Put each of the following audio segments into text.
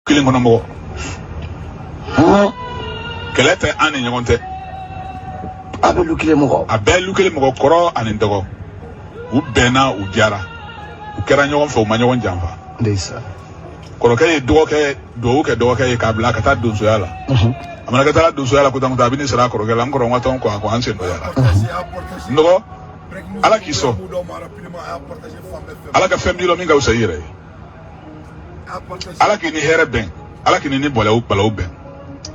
Kelen kɔnɔ mɔgɔ kɛlɛ tɛ an ni ɲɔgɔn tɛ. A bɛ lu kelen mɔgɔ. A bɛɛ lu kelen mɔgɔ, kɔrɔ ani dɔgɔ. U bɛnna, u jara, u kɛra ɲɔgɔn fɛ, u ma ɲɔgɔn janfa. Ndeysaan. Kɔrɔkɛ ye dɔgɔkɛ duwawu kɛ dɔgɔkɛ ye k'a bila ka taa donsoya la. A mana kɛ taara donsoya la, ko tan a bɛ nin sara kɔrɔkɛ la: "N kɔrɔ, n ka tɔn ko a ko an sen dɔ yala." N dɔgɔ, Ala k'i sɔn, Ala ka fɛn b'i la min ka fisa i yɛrɛ ye. Ala k'i ni hɛrɛ bɛn, Ala k'i ni balawu balawu bɛn,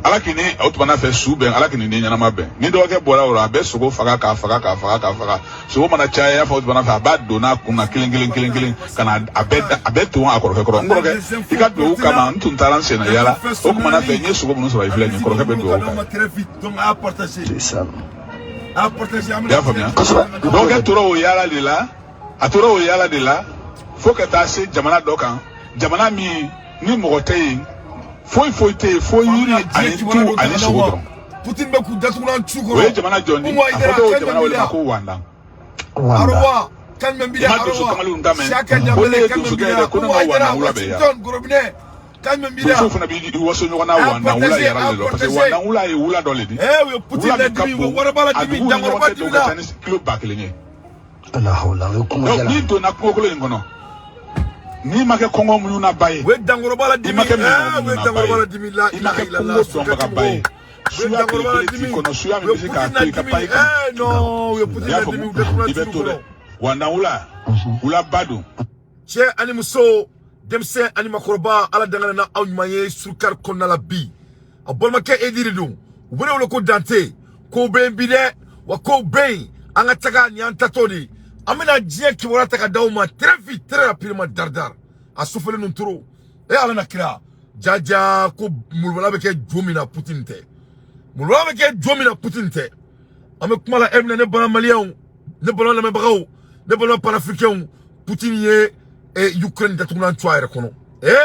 Ala k'i ni o tuma fɛ su bɛn, Ala k'i ni ɲɛnama bɛn. Ni dɔgɔkɛ bɔra o la, a bɛ sogo faga, k'a faga, k'a faga, k'a faga. Sogo mana caya, i y'a fɔ o tuma fɛ, a b'a don n'a kun na kelen kelen kelen kelen ka na a bɛɛ a bɛɛ ton a kɔrɔkɛ kɔrɔ: "N kɔrɔkɛ, i ka duwawu kama, n tun taara n senna yala o tuma na fɛ, n ye sogo minnu sɔrɔ, i filɛ nin ye." Kɔrɔkɛ bɛ duwawu k'a ye. Ndeysaan. I y'a faamuya? Kosɛbɛ. Dɔgɔkɛ tora o yaala de la, a tora o yaala de la fo ka taa se jamana dɔ kan, jamana min ni mɔgɔ tɛ yen, foyi foyi tɛ yen fo yiri ani tu ani sogo dɔrɔn. Poutine bɛ k'u datugulan cu kɔrɔ. O ye jamana jɔn di? A fɔ ko jamana wele ma ko Wandan. Wanda. Kan jumɛn b'i I ma donso kamalenw ta mɛn ko ne ye donsokɛ ye dɛ, ko ne ma Wandan wula bɛ yan. Gorobinɛ kan jumɛn b'i la? Donsow fana b'i waso ɲɔgɔn na Wandan wula yɛrɛ de la, parce que Wandan wula ye wula dɔ le di. Eh, u ye Poutine Wula min ka ladimi, u bɛ bon, waraba a ladimi, duguw ni ɲɔgɔn dankɔrɔba cɛ dɔw dimi ka la. ca ni kilo 1000 ye. La hawla, o ye kungo Donc jalan. n'i donna kungokolo in kɔnɔ, n'i ma kɛ kɔngɔ muɲuna ba ye, U ye dankɔrɔba i ladimi, ma kɛ eh, minɔgɔ u ye muɲuna ba dankɔrɔba ye, ladimi, la i ma ilaha kɛ illallah. kungo dɔnbagaba ye, suya belebele t'i kɔnɔ, suya min bɛ se k'a to i ka pan i kan. Eh non, u ye Poutine I y'a ladimi, faamu? u datugulan I bɛ cu to dɛ kɔrɔ. Wandan wula, wula ba don. Cɛ ani muso, denmisɛn ani makɔrɔba, Ala dangana na aw ɲuman ye surukari kɔnɔna la bi. A balimakɛ Ediri don, u bɛ ne wele ko Dante. Kow bɛ yen bi dɛ, wa kow bɛ yen. An ka taga nin y'an tatɔ de ye. An bɛna diɲɛ kibaruya ta ka d'aw ma très vite, très rapidement, dar dar. A sufɛlen ninnu toro e Ala na kira jaja ko molobala bɛ kɛ jo min na, Poutine tɛ. Molobala bɛ kɛ jo min na, Poutine tɛ. An bɛ kuma la e minɛ, ne balima Maliyɛnw, ne balima lamɛnbagaw, ne balima Panafricains. Poutine ye Ukraine datugulan cu a yɛrɛ kɔnɔ.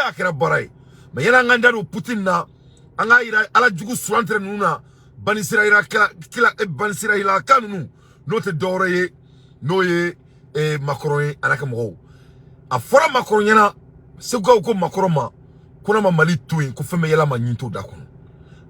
A kɛra baara ye. Mais yanni an k'an da don Poutine na, an k'a yira Ala jugu surantere ninnu na, banisira yira kila kila banisira yira ka ninnu, n'o tɛ dɔwɛrɛ ye, n'o ye Macron ye, a n'a ka mɔgɔw. A fɔra Macron ɲɛna, Segukaw ko Macron ma ko n'a ma Mali to yen, ko fɛn bɛ yɛlɛ ma ɲin t'o da kɔnɔ.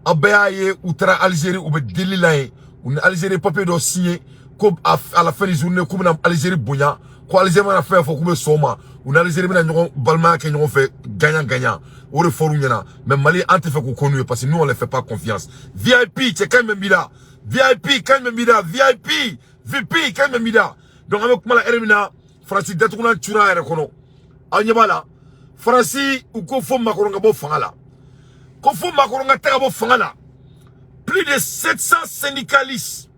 Aw bɛɛ y'a ye, u taara Algérie, u bɛ deli la yen, u ni Algérie papier dɔ signé ko à la fin du journée k'u bɛna Algérie bonya, ko Algérie mana fɛn fɔ k'u bɛ sɔn o ma, u ni Algérie bɛna ɲɔgɔn balimaya kɛ ɲɔgɔn fɛ, gagnant gagnant. O de fɔr'u ɲɛna. Mais Mali, an tɛ fɛ k'o ko n'u ye, parce que nous, on les fait pas confiance. VIP cɛ, kan jumɛn b'i la? VIP kan jumɛn b'i la? VIP VP kan jumɛn b'i la? Donc an bɛ kuma la heure min na, Faransi datugulan cura a yɛrɛ kɔnɔ. Aw ɲɛ b'a la, Faransi u ko fo Macron ka bɔ fanga la, ko fo Macron ka taga bɔ fanga la. Plus de 700 syndicalistes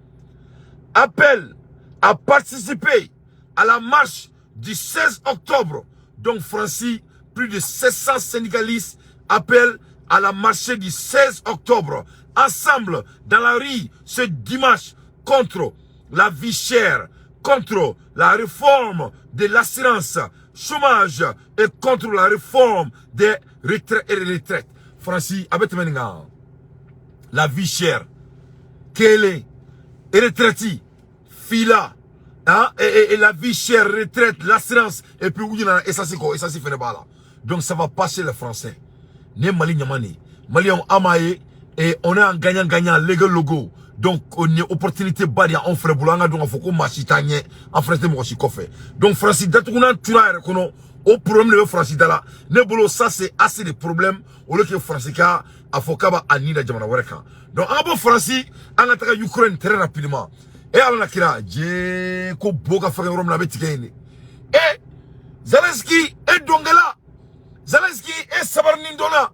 appellent à participer à la marche du 16 octobre. Donc Francis, plus de 700 syndicalistes appellent à la marche du 16 octobre. Ensemble, dans la rue, ce dimanche, contre la vie chère, contre la réforme de l'assurance chômage et contre la réforme des retraites et des retraites. Francis, avec la vie chère, kelen, retraite, fila, hein, et la vie chère, retraite, l'assurance, et puis où il y a essence quoi, essence fait là. Donc ça va passer les Français. Ni Mali nyamani, Mali on amaye et on est en gagnant-gagnant, légal logo. Donc on est opportunité ba de anw fɛnɛ bolo, an ka dɔn k'a fɔ ko maa si t'an ɲɛ, an fɛnɛ tɛ mɔgɔ si kɔfɛ. Donc Faransi datugunan tura yɛrɛ kɔnɔ, o problème de bɛ Faransi da la. Ne bolo, ça c'est assez de problème au lieu que Faransi ka a fɔ k'a b'a a nin da jamana wɛrɛ kan. Donc an ka bɔ Faransi, an ka taga Ukraine très rapidement. E Ala na kira jee ko bo ka fɛngɛ yɔrɔ min na, a bɛ tigɛ yen de. E Zelensky, e dɔnkɛla Zelensky, e sabarinin dɔnna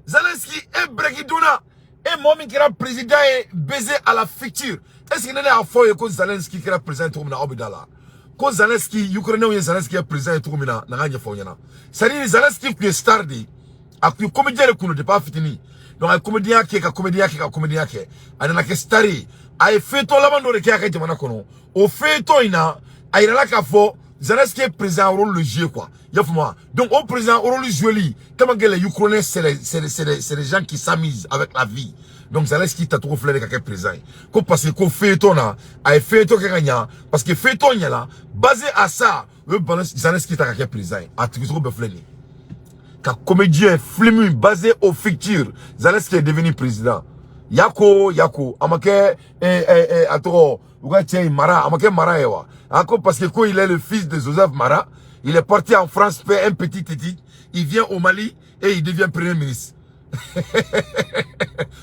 Zelensky, e breki donna, e mɔgɔ min kɛra président ye baiser à la future. Est ce que ne y'a fɔ aw ye ko Zelensky kɛra président ye cogo min na, aw bɛ da la ko Zelensky, Ukrainien ye Zelensky kɛ président ye cogo min na, na ka ɲɛfɔ aw ɲɛna. C'est à dire Zelensky tun ye star de ye, a tun ye comédien de kun don depuis a fitinin. Donc a ye comédien kɛ, ka comédien kɛ, ka comédien kɛ, a nana kɛ star ye. A ye feuilleton laban dɔ de kɛ a ka jamana kɔnɔ. O feuilleton in na, a yirala k'a fɔ Zelensky est président rôle le jouer quoi. I y'a faamu wa? Donc au président rôle jouer, tellement que les Ukrainiens, c'est les gens qui s'amusent avec la vie. Donc Zelensky tacogo filɛ de ka kɛ président ye. Ko parce que ko feuilleton na, a ye feuilleton kɛ ka ɲa, parce que feuilleton ɲɛna, basé à ça, o ye bana Zelensky ta ka kɛ président ye. A tigi cogo bɛɛ filɛ nin ye. Ka comédien film basé au ficture, Zelensky est devenu président. Yako yako a ma kɛ a tɔgɔ u ka cɛ in Mara, a ma kɛ Mara ye wa? A ko parce que ko il est le fils de Joseph Mara, il est parti en France faire un petit étude, il vient au Mali et il devient premier ministre.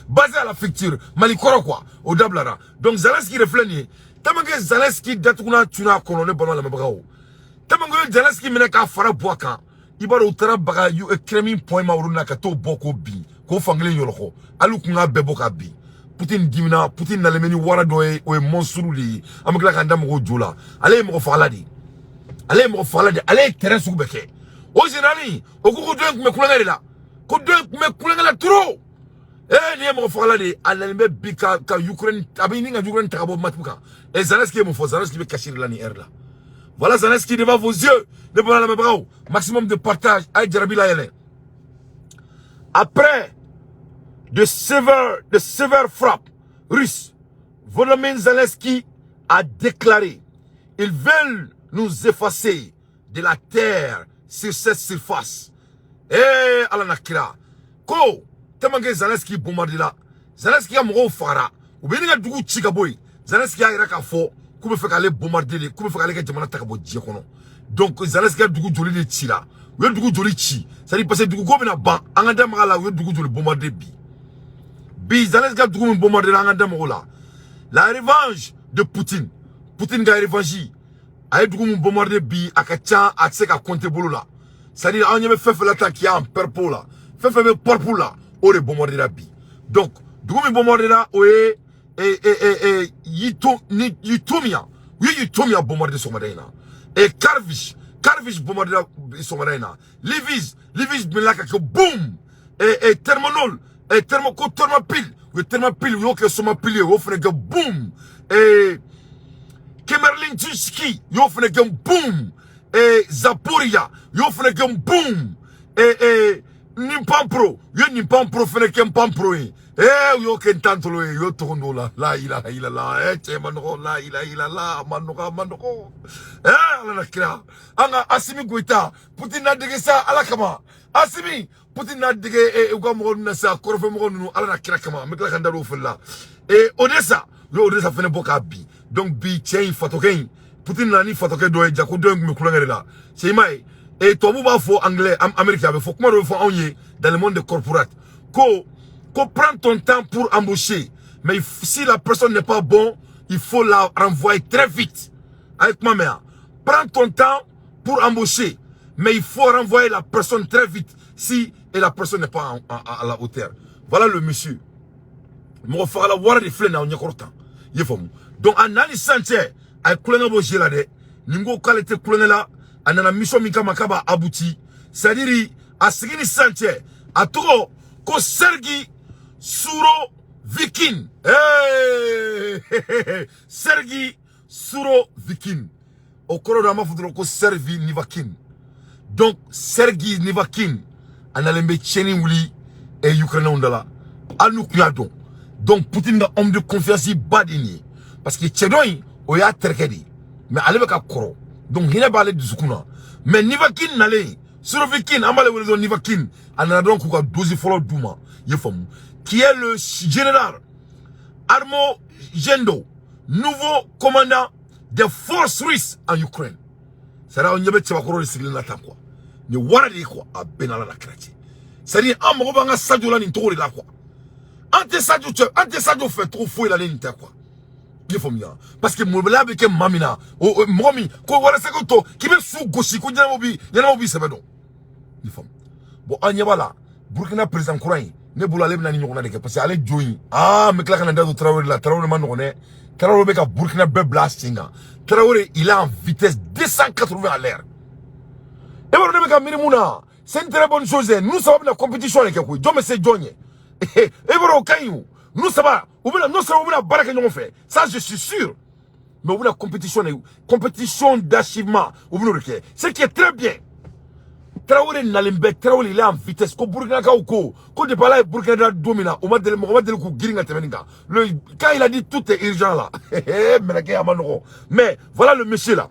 Basé à la ficture Mali kɔrɔ quoi, o dabilara. Donc Zelensky de filɛ nin ye. Tellement que Zelensky datuguna tuna kɔnɔ, ne balima lamɛnbagaw, tellement que Zelensky minɛ k'a fara bɔ a kan, i b'a dɔn u taara baga Kremlin point ma olu na ka t'o bɔ k'o bin, k'o fankelen yɔlɔkɔ, hali u kun k'a bɛɛ bɔ k'a bin. Putin dimina. Putin nalen bɛ ni wara dɔ ye, o ye monstre de ye. An bɛ tila k'an da mɔgɔw jo la. Ale ye mɔgɔ fagala de ye, ale ye mɔgɔ fagala de ye, ale ye terrain sugu bɛɛ kɛ. O général, o ko ko dɔ in tun bɛ kulonkɛ de la, ko dɔ in tun bɛ kulonkɛ la trop. Eh, nin ye mɔgɔ fagala de ye. A nalen bɛ bi ka Ukraine, a bɛ ɲini ka Ukraine ta ka bɔ matibu kan. Et Zelensky ye mun fɔ? Zelensky bɛ kasi de la nin heure la. Voilà Zelensky devant vos yeux. Ne bɔra lamɛnbagaw, maximum de partage, a ye jarabi layɛlɛ. Après de sévères frappes russes, Volodymyr Zelensky a déclaré: «Ils veulent nous effacer de la terre sur cette surface.» Eh, Ala na kira. Ko, tellement que Zelensky bombardé la, Zelensky ka mɔgɔw fagara, u bɛ ɲini ka dugu ci ka bɔ yen. Zelensky y'a yira k'a fɔ k'u bɛ fɛ k'ale bombarder de, k'u bɛ fɛ k'ale ka jamana ta ka bɔ diɲɛ kɔnɔ. Donc Zelensky ka dugu joli de cira? U ye dugu joli ci? C'est à dire, parce que dugu ko bɛna ban, an ka da maga la. U ye dugu joli bombarder bi? Bi Zelensky ka dugu min bombarder, an ka da mago la. La revanche de Poutine, Poutine ka revanche, a ye dugu min bombarder bi, a ka ca, a tɛ se ka compter bolo la. C'est à dire, an ɲɛ bɛ fɛn fɛn la tan qui est en purple la, fɛn fɛn bɛ purple la, o de bombarder la bi. Donc dugu min bombarder la, o ye Yito ni Yitomia. U ye Yitomia bombarder sɔgɔmada in na. Et Kharkiv, Kharkiv bombarder la sɔgɔmada in na. Lviv, Lviv minɛla ka kɛ boum. Et Thermonol et Thermo, ko Thermopyle, u ye Thermopyle, u y'o kɛ Somapile ye, o fana kɛ boum. Et Khmelnytsky, u y'o fana kɛ boum. Et Zaporia, u y'o fana kɛ boum. Et Nimpampro, u ye Nimpampro fana kɛ Mpampro ye. Eh, u y'o kɛ Ntantolo ye, u y'o tɔgɔ d'o la. La ilaha illallah. Eh, cɛ ma nɔgɔ. La ilaha illallah, a ma nɔgɔ, a ma nɔgɔ. Eh, Ala na kira, an ka Asimi Goïta, Poutine n'a dege sa Ala kama. Asimi, Poutine n'a dege u ka mɔgɔ ninnu na sa, kɔrɔfɛ mɔgɔ ninnu, Ala na kira kama. An bɛ tila ka n da don o fili la. Eh, Odessa, u ye Odessa fana bɔ k'a bin. Donc bi, cɛ in, fatɔkɛ in, Poutine nana ni fatɔkɛ dɔ ye, ja ko dɔ in tun bɛ kulonkɛ de la. C'est i m'a ye. Et tubabu b'a fɔ anglais, Amérique a bɛ fɔ kuma dɔ bɛ fɔ anw ye dans le monde de corporate, ko prends ton temps pour embaucher, mais si la personne n'est pas bon, il faut la renvoyer très vite. Avec ma mère, prends ton temps pour embaucher, mais il faut renvoyer la personne très vite si et la personne n'est pas à la hauteur. Voilà le monsieur, mɔgɔ fagala wara de filɛ nin ye aw ɲɛkɔrɔ tan, i ye faamu. Donc a nana ni sisan cɛ, a ye kulonkɛ bɔ jeu la dɛ. Nin ko k'ale tɛ kulonkɛ la, a nana mission min kama k'a b'a abouti. C'est à dire, a sigi ni sisan cɛ, a tɔgɔ ko Sergi Surovikin. Hey! Sergi Surovikin, o kɔrɔ dɔn, an b'a fɔ dɔrɔn ko Servi Nivakin. Donc Sergi Nivakin, a nalen bɛ tiɲɛni wuli Ukrainien da la, hali n'u kun y'a dɔn. Donc Poutine ka homme de confiance ba de nin ye, parce que cɛ dɔ in, o y'a terikɛ de ye, mais ale bɛ ka kɔrɔ, donc hinɛ b'ale dusukun na. Mais Nivakin nalen, Surovikin, an b'ale wele dɔrɔn Nivakin, a nana dɔrɔn k'u ka dose fɔlɔ d'u ma, i ye faamu, qui est le général Armo Gendo, nouveau commandant des forces russes en Ukraine. C'est-à-dire, aw ɲɛ bɛ cɛbakɔrɔ de sigilen na tan quoi, nin wara de ye quoi, a bɛɛ n'Ala la kira cɛ. C'est-à-dire, an mago b'an ka Sadio la nin cogo de la quoi. An tɛ Sadio cɛ, an tɛ Sadio fɛ cogo foyi la ni nin tɛ quoi, i ye faamuya. Parce que molobaliya bɛ kɛ maa min na, o mɔgɔ min ko walasa ko to k'i bɛ su gosi ko ɲɛnamaw b'i sɛbɛ dɔn, i ye faamu. Bon, an ɲɛ b'a la, Burukina président kura in, ne bolo ale bɛna ni ɲɔgɔnna de kɛ, parce que ale jo in, aa, n bɛ tila ka na n da don Tarawele la. Tarawele ma nɔgɔn dɛ. Tarawele bɛ ka Burukina bɛɛ bila a sen kan. Tarawele, il est en vitesse 280 à l'heure. E b'a dɔn ne bɛ ka miiri mun na? C'est une très bonne chose. Ninnu saba bɛna compétition de kɛ koyi, jɔn bɛ se jɔn ɲɛ? E b'a dɔn o ka ɲi o. Ninnu saba, u bɛna, non seulement u bɛna baara kɛ ɲɔgɔn fɛ, ça je suis sûr, mais u bɛna compétition de, compétition d'achèvement, u bɛn'o de kɛ, ce qui est très bien. Traoré nalen bɛ, Traoré, il est en vitesse. Ko Burkinakaw ko depuis Ala ye Burkina da don min na, u ma deli, mɔgɔ ma deli k'u girin ka tɛmɛ nin kan. Le quand il a dit tout est urgent là, mɛnɛkɛ a ma nɔgɔn. Mais voilà le monsieur là,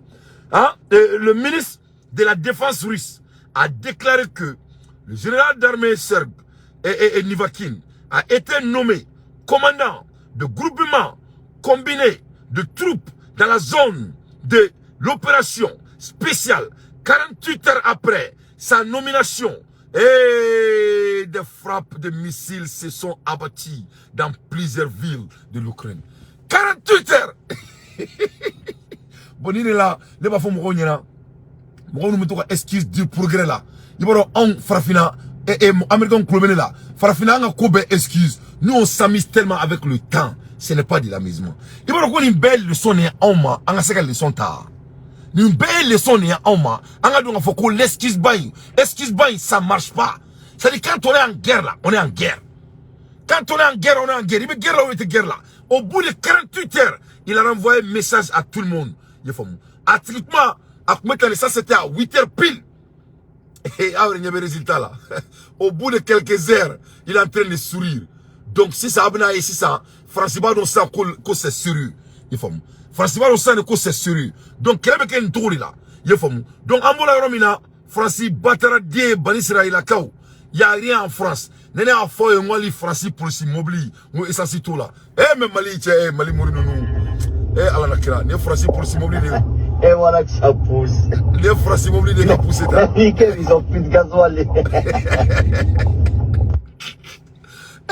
hein, le ministre de la défense russe a déclaré que Le général d'armée Serge et Nivakin a été nommé commandant de groupement combiné de troupes dans la zone de l'opération spéciale 48 heures après sa nomination. Et des frappes de missiles se sont abattues dans plusieurs villes de l'Ukraine. 48 heures. Bon, il est là, ne b'a fɔ mɔgɔw ɲɛna, mɔgɔw minnu bɛ to ka excuse du progrès la, i b'a dɔn anw farafinna et américains kulo bɛ ne la, farafinna an ka ko bɛɛ excuse. Nous, on s'amuse tellement avec le temps, ce n'est pas de l'amusement. I b'a dɔn ko nin bɛɛ ye leçon de ye anw ma, an ka se ka leçon ta. Nin bɛɛ ye leçon de ye anw ma, an ka dɔn k'a fɔ ko l'excuse ba in, excuse ba in, ça marche pas. C'est-à-dire, quand on est en guerre là, on est en guerre. Quand on est en guerre, on est en guerre. Il veut guerre là ou il était guerre là. Au bout de 48 heures, il a renvoyé un message à tout le monde. Il faut à ça, c'était à 8 heures pile. Et ah, il y avait résultat là. Au bout de quelques heures, il est en train de sourire. Donc si ça a ici ça, François Badon ça que c'est sérieux. Il faut François Badon ça que c'est sérieux. Donc quel est le tour là? Il faut. Donc en bola yɔrɔ Francis Batara die Bani Israël kaw. Il n'y a rien en France. Nene a fɔ ye n Francis polisi mobili n ko essence t'o la. Eh mais Mali cɛ, eh Mali mori ninnu. Eh Ala na kira, nin ye Francis polisi mobili de ye. Et voilà que ça pousse. Nin ye Francis mobili de ka pousse ta. Nickel, ils ont plus de gasoil. Eh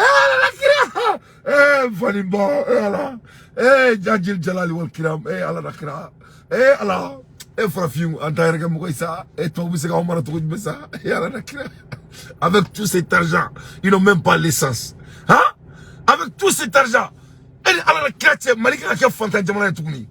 Ala na kira. Eh fani bɔ, eh Ala. Eh Jajil Jalali wal kiram, eh Ala na kira. Eh Ala. Eh farafin an t'a yɛrɛ kɛ mɔgɔ ye sa. Eh tubabu bɛ se k'anw mara cogo jumɛn sa? Eh Ala na kira. Avec tout cet argent, ils n'ont même pas l'essence. Hein? Avec tout cet argent, e ni Ala na kira cɛ, Mali kan ka kɛ fantan jamana ye tuguni.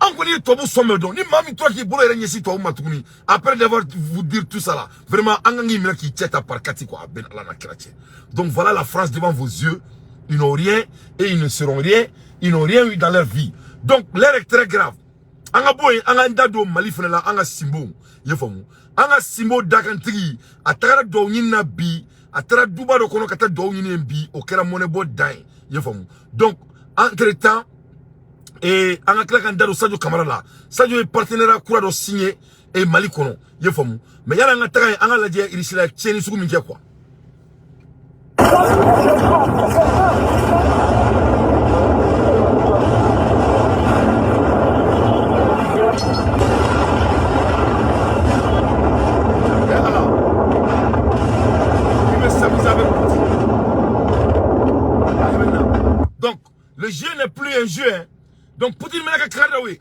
An kɔni ye tubabu sɔn bɛɛ dɔn. Ni maa min tora k'i bolo yɛrɛ ɲɛsin tubabu ma tuguni, après d'avoir vous dire tout ça là, vraiment an kan k'i minɛ k'i cɛ ta par quatre quoi, a bɛ Ala na kira cɛ. Donc voilà la France devant vos yeux. Ils n'ont rien et ils ne seront rien. Ils n'ont rien eu dans leur vie. Donc l'heure est très grave. An ka bɔ yen, an k'an da don Mali fana la, an ka Sinbo, i ye faamu, an ka Sinbo dakantigi, a tagara duwawu ɲini na bi, a taara duba dɔ kɔnɔ ka taa duwawu ɲini yen bi, o kɛra mɔnɛbɔ dan ye, i ye faamu. Donc entre temps, et an ka tila k'an da don Sadio Kamara la. Sadio ye partenariat kura dɔ signé et Mali kɔnɔ, i ye faamu. Mais yanni an ka taga yen, an ka lajɛ Russie la tiɲɛni sugu min kɛ quoi. Eh Allah, il veut s'amuser avec Poutine. Ah, maintenant. Donc, le jeu n'est plus un jeu. Hein. Donc, Poutine mena ka kanga da we.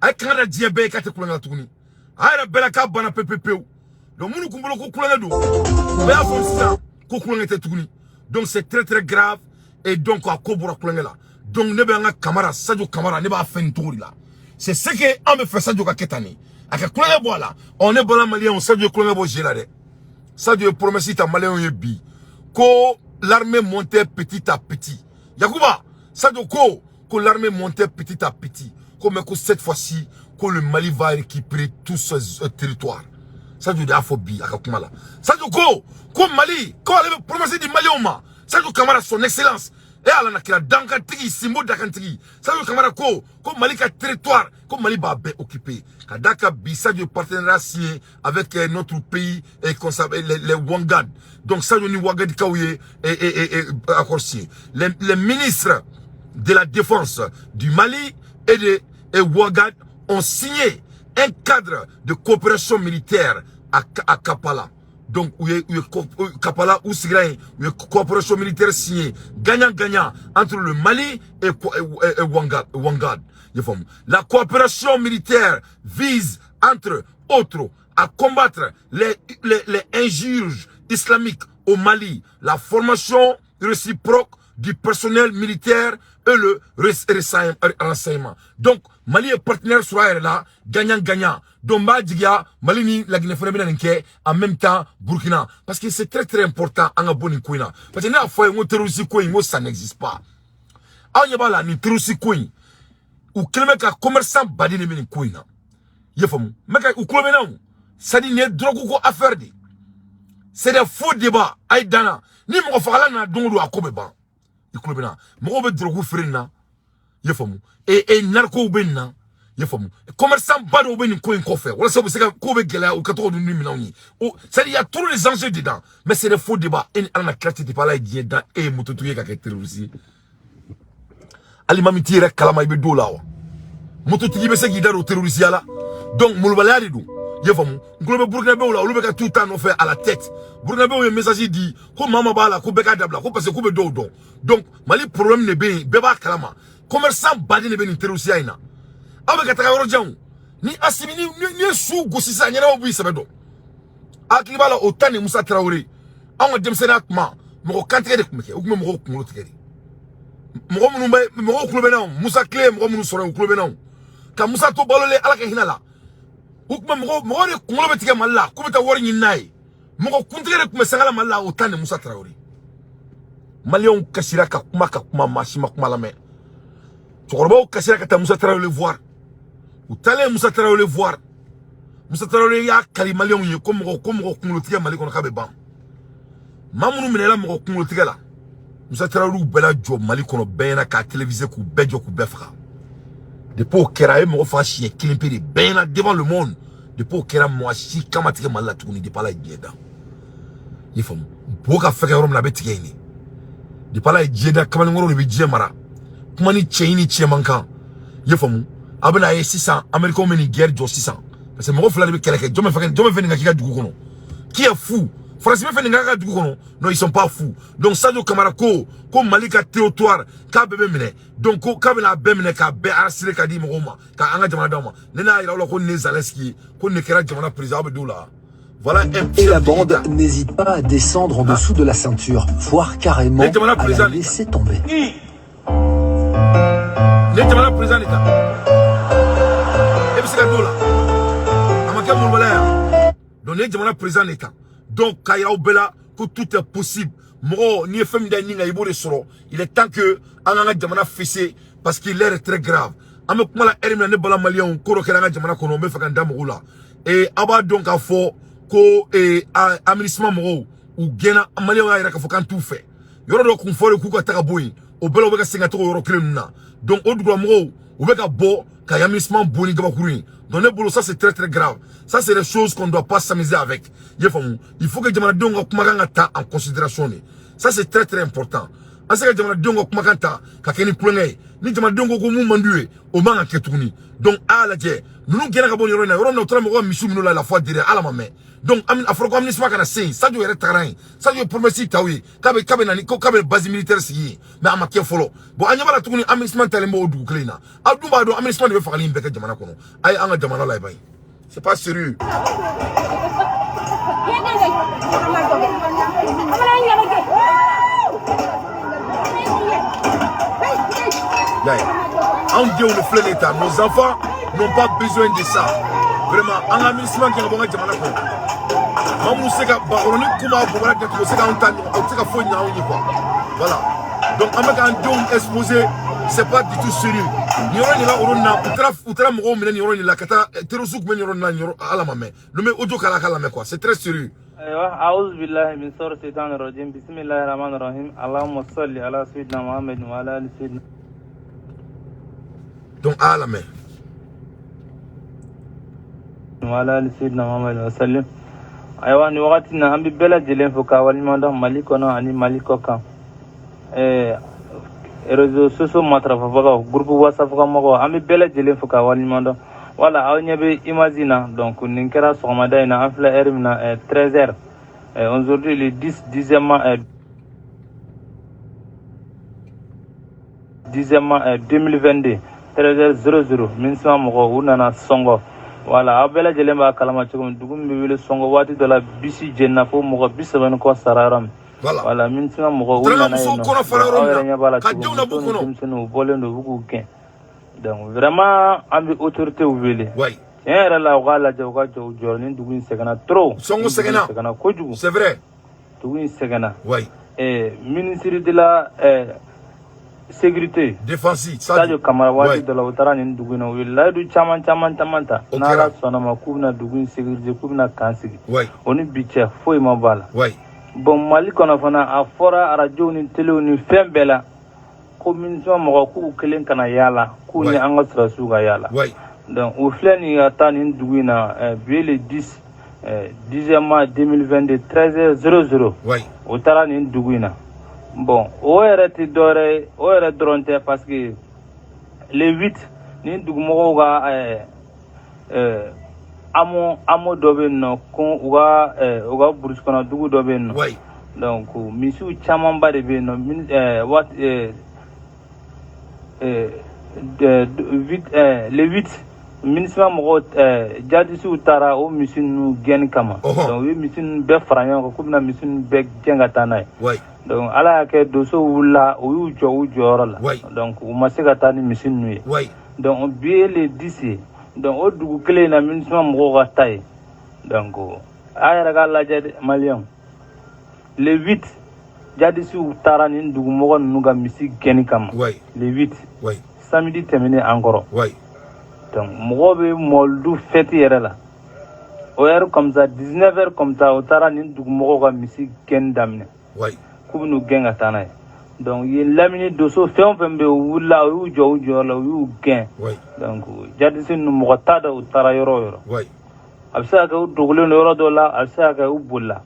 A ye kanga da diɲɛ bɛɛ ye k'a tɛ kulonkɛ la tuguni. A yɛrɛ bɛɛ la k'a banna pewu pewu. Donc, minnu kun bolo ko kulonkɛ don, u bɛɛ y'a fɔ sisan ko kulonkɛ tɛ tuguni. Donc, c'est très très grave. Et donc, a ko bɔra kulonkɛ la. Donc, ne bɛ an ka Kamara, Sadio Kamara, ne b'a fɛ nin cogo de la. C'est ce que an bɛ fɛ Sadio ka kɛ tan de. A ka kulonkɛ bɔ a la. Ɔ ne bɔra Maliyɛnw, Sadio ye kulonkɛ bɔ jeu la dɛ. Sadio ye promesse ta Maliyɛnw ye bi. Ko l'armée montait petit à petit. Yacouba, Sadio ko, que l'armée montait petit à petit. Ko, mais que cette fois-ci, que le Mali va récupérer tout ce territoire. Sadio de y'a fɔ bi a ka kuma la. Sadio ko, ko Mali, ko ale bɛ promesse di Maliyɛnw ma. Sadio Kamara, son excellence, e Ala na kira dankantigi, Sinbo dakantigi. Sadio Kamara ko, ko Mali ka territoire, ko Mali b'a bɛɛ occupé. Ka d'a kan bi Sadio partenariat signé avec notre pays et les Wangad. Donc Sadio ni Wangad kaw ye et accord signé. Les ministres de la défense du Mali et de et Ouaga ont signé un cadre de coopération militaire à Kapala. Donc, où est Kapala, où c'est où est coopération militaire signée, gagnant-gagnant entre le Mali et Ouangad. La coopération militaire vise, entre autres, à combattre les injures islamiques au Mali, la formation réciproque du personnel militaire et le renseignement. Donc, Mali est partenaire sur là, gagnant-gagnant. Donc, Mali ni la Guinée en même temps Burkina. Parce que c'est très très important en bon Kouina. Parce que n'a fois un terroriste ça n'existe pas. An la ni terroriste ko ou kelme ka commerçant badi ne min ko in na. I y'a faamu? Mais ka u kulo bɛ na o. C'est-à-dire nin ye drogue ko affaire de. C'est des faux débats. Ayi danna. Ni mɔgɔ fagala nana don o don a ko bɛ ban. I kulo bɛ na. Mɔgɔw bɛ drogue feere nin na. I y'a faamu? Et narcow bɛ nin na. I y'a faamu, commerçant ba dɔw bɛ nin ko in kɔfɛ walasa u bɛ se ka ko bɛ gɛlɛya u ka tɔgɔ dun ni minɛnw ye. O, c'est à dire, il y a trop les enjeux dedans, mais c'est des faux débats. E ni Ala na kira tɛ, depuis Ala ye diɲɛ dan, e ye mototigi ye ka kɛ terroriste ye. Hali ma min t'i yɛrɛ kalama, i bɛ don o la wa? Mototigi bɛ se k'i da don terrorisiya la? Donc molobaliya de don, i y'a faamu. N tulo bɛ Burkinabɛw la, olu bɛ ka t'u ta nɔfɛ à la tête. Burkinabɛw ye message di ko maa ma b'a la, ko bɛɛ k'a dabila, ko parce que k'u bɛ dɔw dɔn. Donc Mali problème de bɛ yen, bɛɛ b'a kalama, commerçant baden de bɛ nin terrorisiya in na. Aw bɛ ka taga yɔrɔ janw ni Asimi ni ye su gosi sisan, ɲɛnamaw b'i sɛbɛ dɔn. Hakili b'a la, o ta ni Musa Tarawele, anw ka denmisɛnninya kuma, mɔgɔ kantigɛ de tun bɛ kɛ, u tun bɛ mɔgɔw kunkolo tigɛ de. Mɔgɔ minnu bɛ, mɔgɔw kulo bɛ na, Musa tile ye mɔgɔ minnu sɔrɔ yen, u kulo bɛ na ka Musa to balolen, Ala ka hinɛ la. U tun bɛ mɔgɔ de kunkolo bɛ tigɛ Mali la, k'u bɛ taa wari ɲini n'a ye. Mɔgɔ kuntigɛ de tun bɛ sangala Mali la, o ta ni Musa Tarawele. Maliyɛnw kasira ka kuma ka kuma, maa si ma kuma lamɛn. Cɛkɔrɔbaw kasira ka taa Musa Tarawele voir. U taalen Musa Tarawele voir, Musa Tarawele y'a kali maliyɛnw ye ko mɔgɔ kunkolo tigɛ Mali kɔnɔ, k'a bɛ ban. Maa minnu minɛla mɔgɔ kunkolo tigɛ la, Musa Tarawele y'u bɛɛ lajɔ Mali kɔnɔ, bɛɛ ɲɛna, k'a télévisé, k'u bɛɛ jɔ, k'u bɛɛ faga. Depuis o kɛra, a ye mɔgɔ faga siɲɛ kelen pe de, bɛɛ ɲɛna, devant le monde. Depuis o kɛra, mɔgɔ si kama tigɛ Mali la tuguni, depuis Ala ye diɲɛ dan. I faamu, bo ka fɛgɛ yɔrɔ min na, a bɛ tigɛ yen de. Depuis Ala ye diɲɛ da, kamalenkɔrɔw de bɛ diɲɛ mara. Kuma ni cɛ ni cɛ man kan, i ye faamu. A bɛna ye sisan, Américains bɛ nin guerre jɔ sisan, parce que mɔgɔ fila de bɛ kɛlɛ kɛ. Jɔn bɛ fɛ, jɔn bɛ fɛ nin ka k'i ka dugu kɔnɔ? Qui est fou? Faransi bɛ fɛ nin ka k'a ka dugu kɔnɔ? Non, ils sont pas fous. Donc Sadio Camara ko Mali ka territoire k'a bɛɛ bɛ minɛ. Donc ko k'a bɛna a bɛɛ minɛ, k'a bɛɛ arracher ka di mɔgɔw ma, ka an ka jamana d'aw ma. Ne n'a yira aw la ko nin ye Zelensky ye, ko nin kɛra jamana président, aw bɛ d'o la. Voilà un Et la chef bande d'État. n'hésite pas à descendre en dessous de la ceinture, voire carrément Les jamana à la président. laisser tomber. Nin ye jamana président de ta, e bɛ se ka d'o la? A ma kɛ molobaliya ye. Donc nin ye jamana président de ta. Donc k'a yira aw bɛɛ la ko tout est possible. Mɔgɔ n'i ye fɛn min da i nin kan, i b'o de sɔrɔ. Il est temps que an k'an ka jamana fese, parce que l'heure est très grave. An bɛ kuma la heure min na, ne bala maliyɛnw, ko dɔ kɛra an ka jamana kɔnɔ, n bɛ fɛ ka n da mɔgɔw la. Ee, aw b'a dɔn k'a fɔ ko ee MINUSMA mɔgɔw, u gɛnna. Maliyɛnw y'a yira k'a fɔ k'an t'u fɛ. Yɔrɔ dɔ kun fɔlen k'u ka taga bɔ yen, o bɛɛ la u bɛ ka segin ka taga o yɔrɔ kelen ninnu na. Donc o dugulamɔgɔw, u bɛ ka bɔ ka MINUSMA bɔ ni gabakuru ye. Donc ne bolo, ça c'est très très grave. Ça, c'est des choses qu'on ne doit pas s'amuser avec, i y'a faamu. Il faut que jamanadenw ka kumakan ka ta en considération de. Ça, c'est très très important. An se ka jamanadenw ka kumakan ta ka kɛ ni kulonkɛ ye. Ni jamanadenw ko ko mun man d'u ye, o man ka kɛ tuguni. Donc a y'a lajɛ, ninnu gɛnna ka bɔ nin yɔrɔ in na, yɔrɔ min na u taara mɔgɔw ka misiw minɛ u la la fois dernière, ala ma mɛn. Donc a fɔra ko MINUSMA kana se yen. Sadio yɛrɛ tagara yen, Sadio ye promesse ta u ye k'a bɛ na ni ko k'a bɛ base militaire sigi yen, mais a ma kɛ fɔlɔ. Bon, an ɲɛ b'a la tuguni, MINUSMA talen b'o dugu kelen in na. Aw dun b'a dɔn, MINUSMA de bɛ fagali in bɛɛ kɛ jamana kɔnɔ. A ye an ka jamana lajɛ, bayi, c'est pas sérieux. Y'a ye, anw denw de filɛ nin ye tan. Nos enfants n'ont pas besoin de ça, vraiment. An ka MINUSMA kɛ ka bɔ an ka jamana kɔnɔ. Maa minnu se ka bakɔrɔni kuma bobara datugu, o se k'anw ta ɲɔgɔn, o tɛ se ka foyi ɲɛ anw ye, quoi. Voilà, donc an bɛ k'an denw exposer, c'est pas du tout sérieux. Nin yɔrɔ in de la, o yɔrɔ in na, u taara mɔgɔw minɛ nin yɔrɔ in de la, ka taa terroriste tun bɛ nin yɔrɔ in na, nin yɔrɔ ala ma mɛn. Nin bɛ audio k'a la, k'a lamɛn, quoi. C'est très sérieux. أيوة، أعوذ بالله من شر الشيطان الرجيم، بسم الله الرحمن الرحيم، اللهم صل على سيدنا محمد وعلى آل سيدنا Donc a y'a lamɛn. وعلى آل سيدنا محمد وسلم. Ayiwa, nin wagati na, an bɛ bɛɛ lajɛlen fo k'a waleɲuman dɔn Mali kɔnɔ ani Mali kɔ kan. Réseaux sociaux matarafabagaw, groupe WhatsApp ka mɔgɔw, an bɛ bɛɛ lajɛlen fo k'a waleɲuman dɔn. Wala aw ɲɛ bɛ image in na. Donc nin kɛra sɔgɔmada in na, an filɛ heure min na, 13 heures, aujourd'hui le 10 dixième mois, dixième mois, 2022, 13h00, MINUSMA mɔgɔw, u nana Sɔngɔ. Wala aw bɛɛ lajɛlen b'a kalama cogo min, dugu min bɛ wele Sɔngɔ, waati dɔ la bisi jenina fo mɔgɔ 30 ni kɔ sara yɔrɔ min. Wala MINUSMA mɔgɔw, u Taara nana musow yen nɔ. kɔnɔ fara Aw yɔrɔ yɛrɛ min ɲɛ b'a na la ka cogo denw min, labɔ musow ni kɔnɔ. denmisɛnninw, u bɔlen don, u bɛ k'u gɛn. Donc vraiment, an bɛ autorités wele, tiɲɛ yɛrɛ la, u k'a lajɛ, u ka jɔ u jɔyɔrɔ. Ni dugu in sɛgɛnna trop. Sɔngɔ Ni dugu in sɛgɛnna. sɛgɛnna kojugu. C'est vrai. Dugu in sɛgɛnna. Ministre de la sécurité, défense. Sadio Kamara, waati dɔ la, u taara nin dugu in na, u ye layidu caman caman caman ta. O N'Ala kɛra. sɔnna ma, k'u bɛna dugu in sécuriser, k'u bɛna camp sigi. O ni bi cɛ, foyi ma bɔ a la. Bon, Mali kɔnɔ fana, a fɔra arajow ni telew ni fɛn bɛɛ la ko MINUSMA mɔgɔ k'u kelen kana yaala, k'u ni an ka sɔrɔdasiw ka yaala. Donc u filɛ nin ka taa nin dugu in na, bi le 10, 10e mois 2022, 13h00. O taara nin dugu in na. Bon, o yɛrɛ tɛ dɔwɛrɛ ye, o yɛrɛ dɔrɔn tɛ, parce que le 8, nin dugumɔgɔw ka hameau dɔ bɛ yen nɔ, ko u ka brousse kɔnɔ dugu dɔ bɛ yen nɔ. Donc misiw camanba de bɛ yen nɔ. Waati le 8, MINUSMA mɔgɔw, jadisiw taara o misi ninnu gɛnni kama. Donc u ye misi ninnu bɛɛ fara ɲɔgɔn kan k'u bɛna misi ninnu bɛɛ gɛn ka taa n'a ye. Donc Ala y'a kɛ, donsow wulila, u y'u jɔ u jɔyɔrɔ la. Donc u ma se ka taa ni misi ninnu ye. Donc bi ye le 10 ye. Donc o dugu kelen in na, MINUSMA mɔgɔw ka taa ye. Donc a yɛrɛ k'a lajɛ dɛ, maliyɛnw, le 8, jadisiw taara nin dugumɔgɔ ninnu ka misi gɛnni kama. Le 8, samedi tɛmɛnen an kɔrɔ. Donc mɔgɔw bɛ mɔlidu fête yɛrɛ la, o heure comme ça, 19 heures comme ça, o taara nin dugumɔgɔw ka misi gɛnni daminɛ k'u bɛn'u gɛn ka taa n'a ye. Donc yen lamini donso fɛn o fɛn bɛ yen, u wulila, u y'u jɔ u jɔyɔrɔ la, u y'u gɛn. Donc jadisi ninnu, mɔgɔ t'a dɔn u taara yɔrɔ o yɔrɔ. A bɛ se ka kɛ u dogolen don yɔrɔ dɔw la, a bɛ se ka kɛ u bolila.